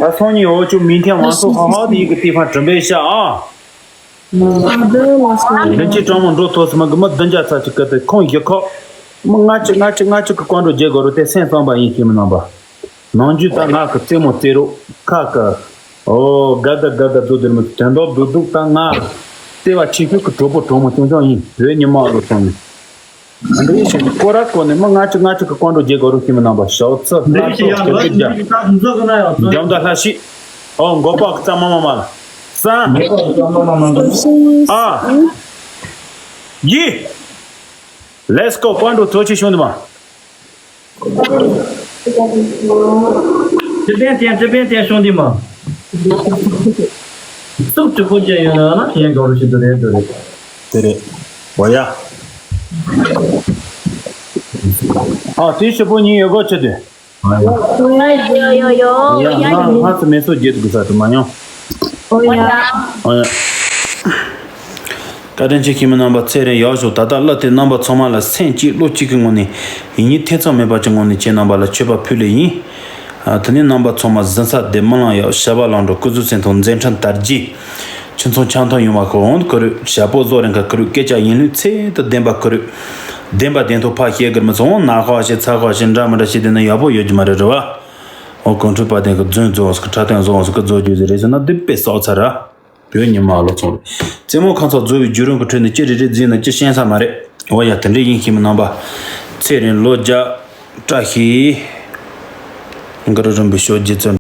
ད་སང་ཉིན་འོ་ཅུ་མིན་ཐེ་ཝང་སོ་ཧ་ཧ་དེ་ཡི་གི་ཏི་ཕ་དྲིན་པའི་ཤ་ཨ། བདུན་ཅུ་གྲངས་མང་འགྲོ་ཐོག་སི་མ་གི་མི་བདུན་བརྒྱ་ཚ་གཅིག་གི་དེ་ཁོང་ཡི་ཁོག་མི་ལྔ་བཅུ་ལྔ་བཅུ་ལྔ་བཅུ་གི་བཀའ་འགྲོ་རྒྱལ་དགོས་རུ་དེ་སེམས་བསམ་པ་ཡིན་ཤེས་མི་རྣམ་པ། ནང་རྒྱུད་ད་ང་གི་རྩེད་མོ་རྩེ་རོགས་ཁ་གི། ཨོ་དགའ་ད་དགའ་ད་དུ་དེར་མི་དོན་དོག་དུ་དུག་ད་ང་བརྩེ་བ་ཆེ་ཤོས་ཀྱི་གྲོགས་པོ་གྲོགས་མོ་ཆུང་ཆུང་ཡིན། བོད་ཉི་མ་ལོ་སོང་ཡིན། འདི་ཡི་ཞིག་སྐོར་ར་སྐོར་ནས་མི་ལྔ་བཅུ་ལྔ་བཅུ་གི་བཀའ་འགྲོ་རྒྱལ་དགོས་རུ་ཤེས་མི་རྣམ་པ། ཞའོ་ཚི་ལྷ་ཚོགས་དྲུག་བརྒྱ་བརྒྱ། འཇམ་དང་ལྷ་ཤི། ཨོ་མགོ་པག་རྩ་མ་མ་མ་ལ། སང་། ཨ། ཡི། Let's go། བཀའ་འགྲོ་ཐོ་ཆེ་ཤོང་དུ་མ། ཅི་པན་ཏན་ཅི་པན་ཏན་ཤོང་དུ་མ། སུག་ཅི་པོ་ཅན་ཡོད་ན་ན་ཡན་གོ་རུ་ཤི་དུ་རེད་དུ་རེད། དེ་རེད། འོ་ཡ། ཨ་དེ་ཞི་པོ་གཉིས་ཡོད་གོ་ཆེ་དུས། ཡོ་ཡོ་ཡོ། ཡ་ང་ང་ཚོ་མེ་སོ་རྒྱལ་དུ་གི་ས་དུ་མ་ཡོང་། ཨོ་ཡ། ཨོ་ཡ། བཀའ་དྲིན་ཆེ། ཁྱིམ་མི་རྣམ་པ་ཚེ་རིང་ཡག་ཤོག་ད་ལྟ་གླུ་དེ་རྣམ་པ་ཚང་མ་ལ་སེམས་གཅིག་བློ་གཅིག་གི་ངང་ནས་ཡིད་གཉིས་ཐེ་ཚོམ་མེད་པ་གྱི་ངང་ནས་ཁྱེད་རྣམ་པ་ལ་མཆོད་པ་ཕུལ་ལེ་ཡིན། ཨ་དེ་ནས་རྣམ་པ་ཚང་མ་གཟན་ས་བདེ་སྨོན་ལམ་ཡག་ཞབས་པ་ལང་འགྲོ་སྐུ་གཟུགས་སེམས་ཐོག་མཛད་འཕྲིན་དར་རྒྱས། ཁྱིམ་ཚང་ཆང་འཐུང་ཡོང་བ་ཁོ་འོང་ཁུ་རུ་ཞབས་པོ་བཟོ་རིང་ཁ་ཁུ་རུ་སྐད་ཆ་ཡིན་ལུགས་ཚད་དུ་ལྡན་པ་ཁུ་རུ། བདེན་པ་བདེན་ཐོག་ཕ་ཤེས་གིར་མི་ཚོང་ན་ཁ་བ་ཤེས་ཚ་ཁ་བ་ཤེས་འདྲ་མི་འདྲ་ཤེས་དེ་ནི་ཡག་པོ་ཡོད་ཀྱི་མ་རེད་རེད་བ། འོ་གོང་ཁྲོས་པ་དེ་གི་རྫུན་རྫོགས་སུ་ཁྲ་ཐོན་རྫོགས་སུ་ཀི་རྫོགས་རྒྱུ་ཟེར་རེད་ཟེར་ན་དེ་དཔེ་སོག་ཚར་ར། བོད་ཉི་མ་ཀློག་ཚོང་རེད། རྩེད་མོ་ཁ་མཚར་རྫོགས་པའི་བརྒྱུད་རིམ་གྱི་ཁྲོད་ནས་ཅི་རེ་རེ་བརྫིས་ན་ཅི་ཤེས་ས་མ་རེད། འོ་ཡ། དེ་འདྲ་ཡིན་ཤེས་མི་རྣམ་པ། ཚེ་རིང་ལོ་བརྒྱ་བཀྲ་ཤིས། གུ་རུ་རིན་པོ་ཆེ་རྗེ་བཙུན།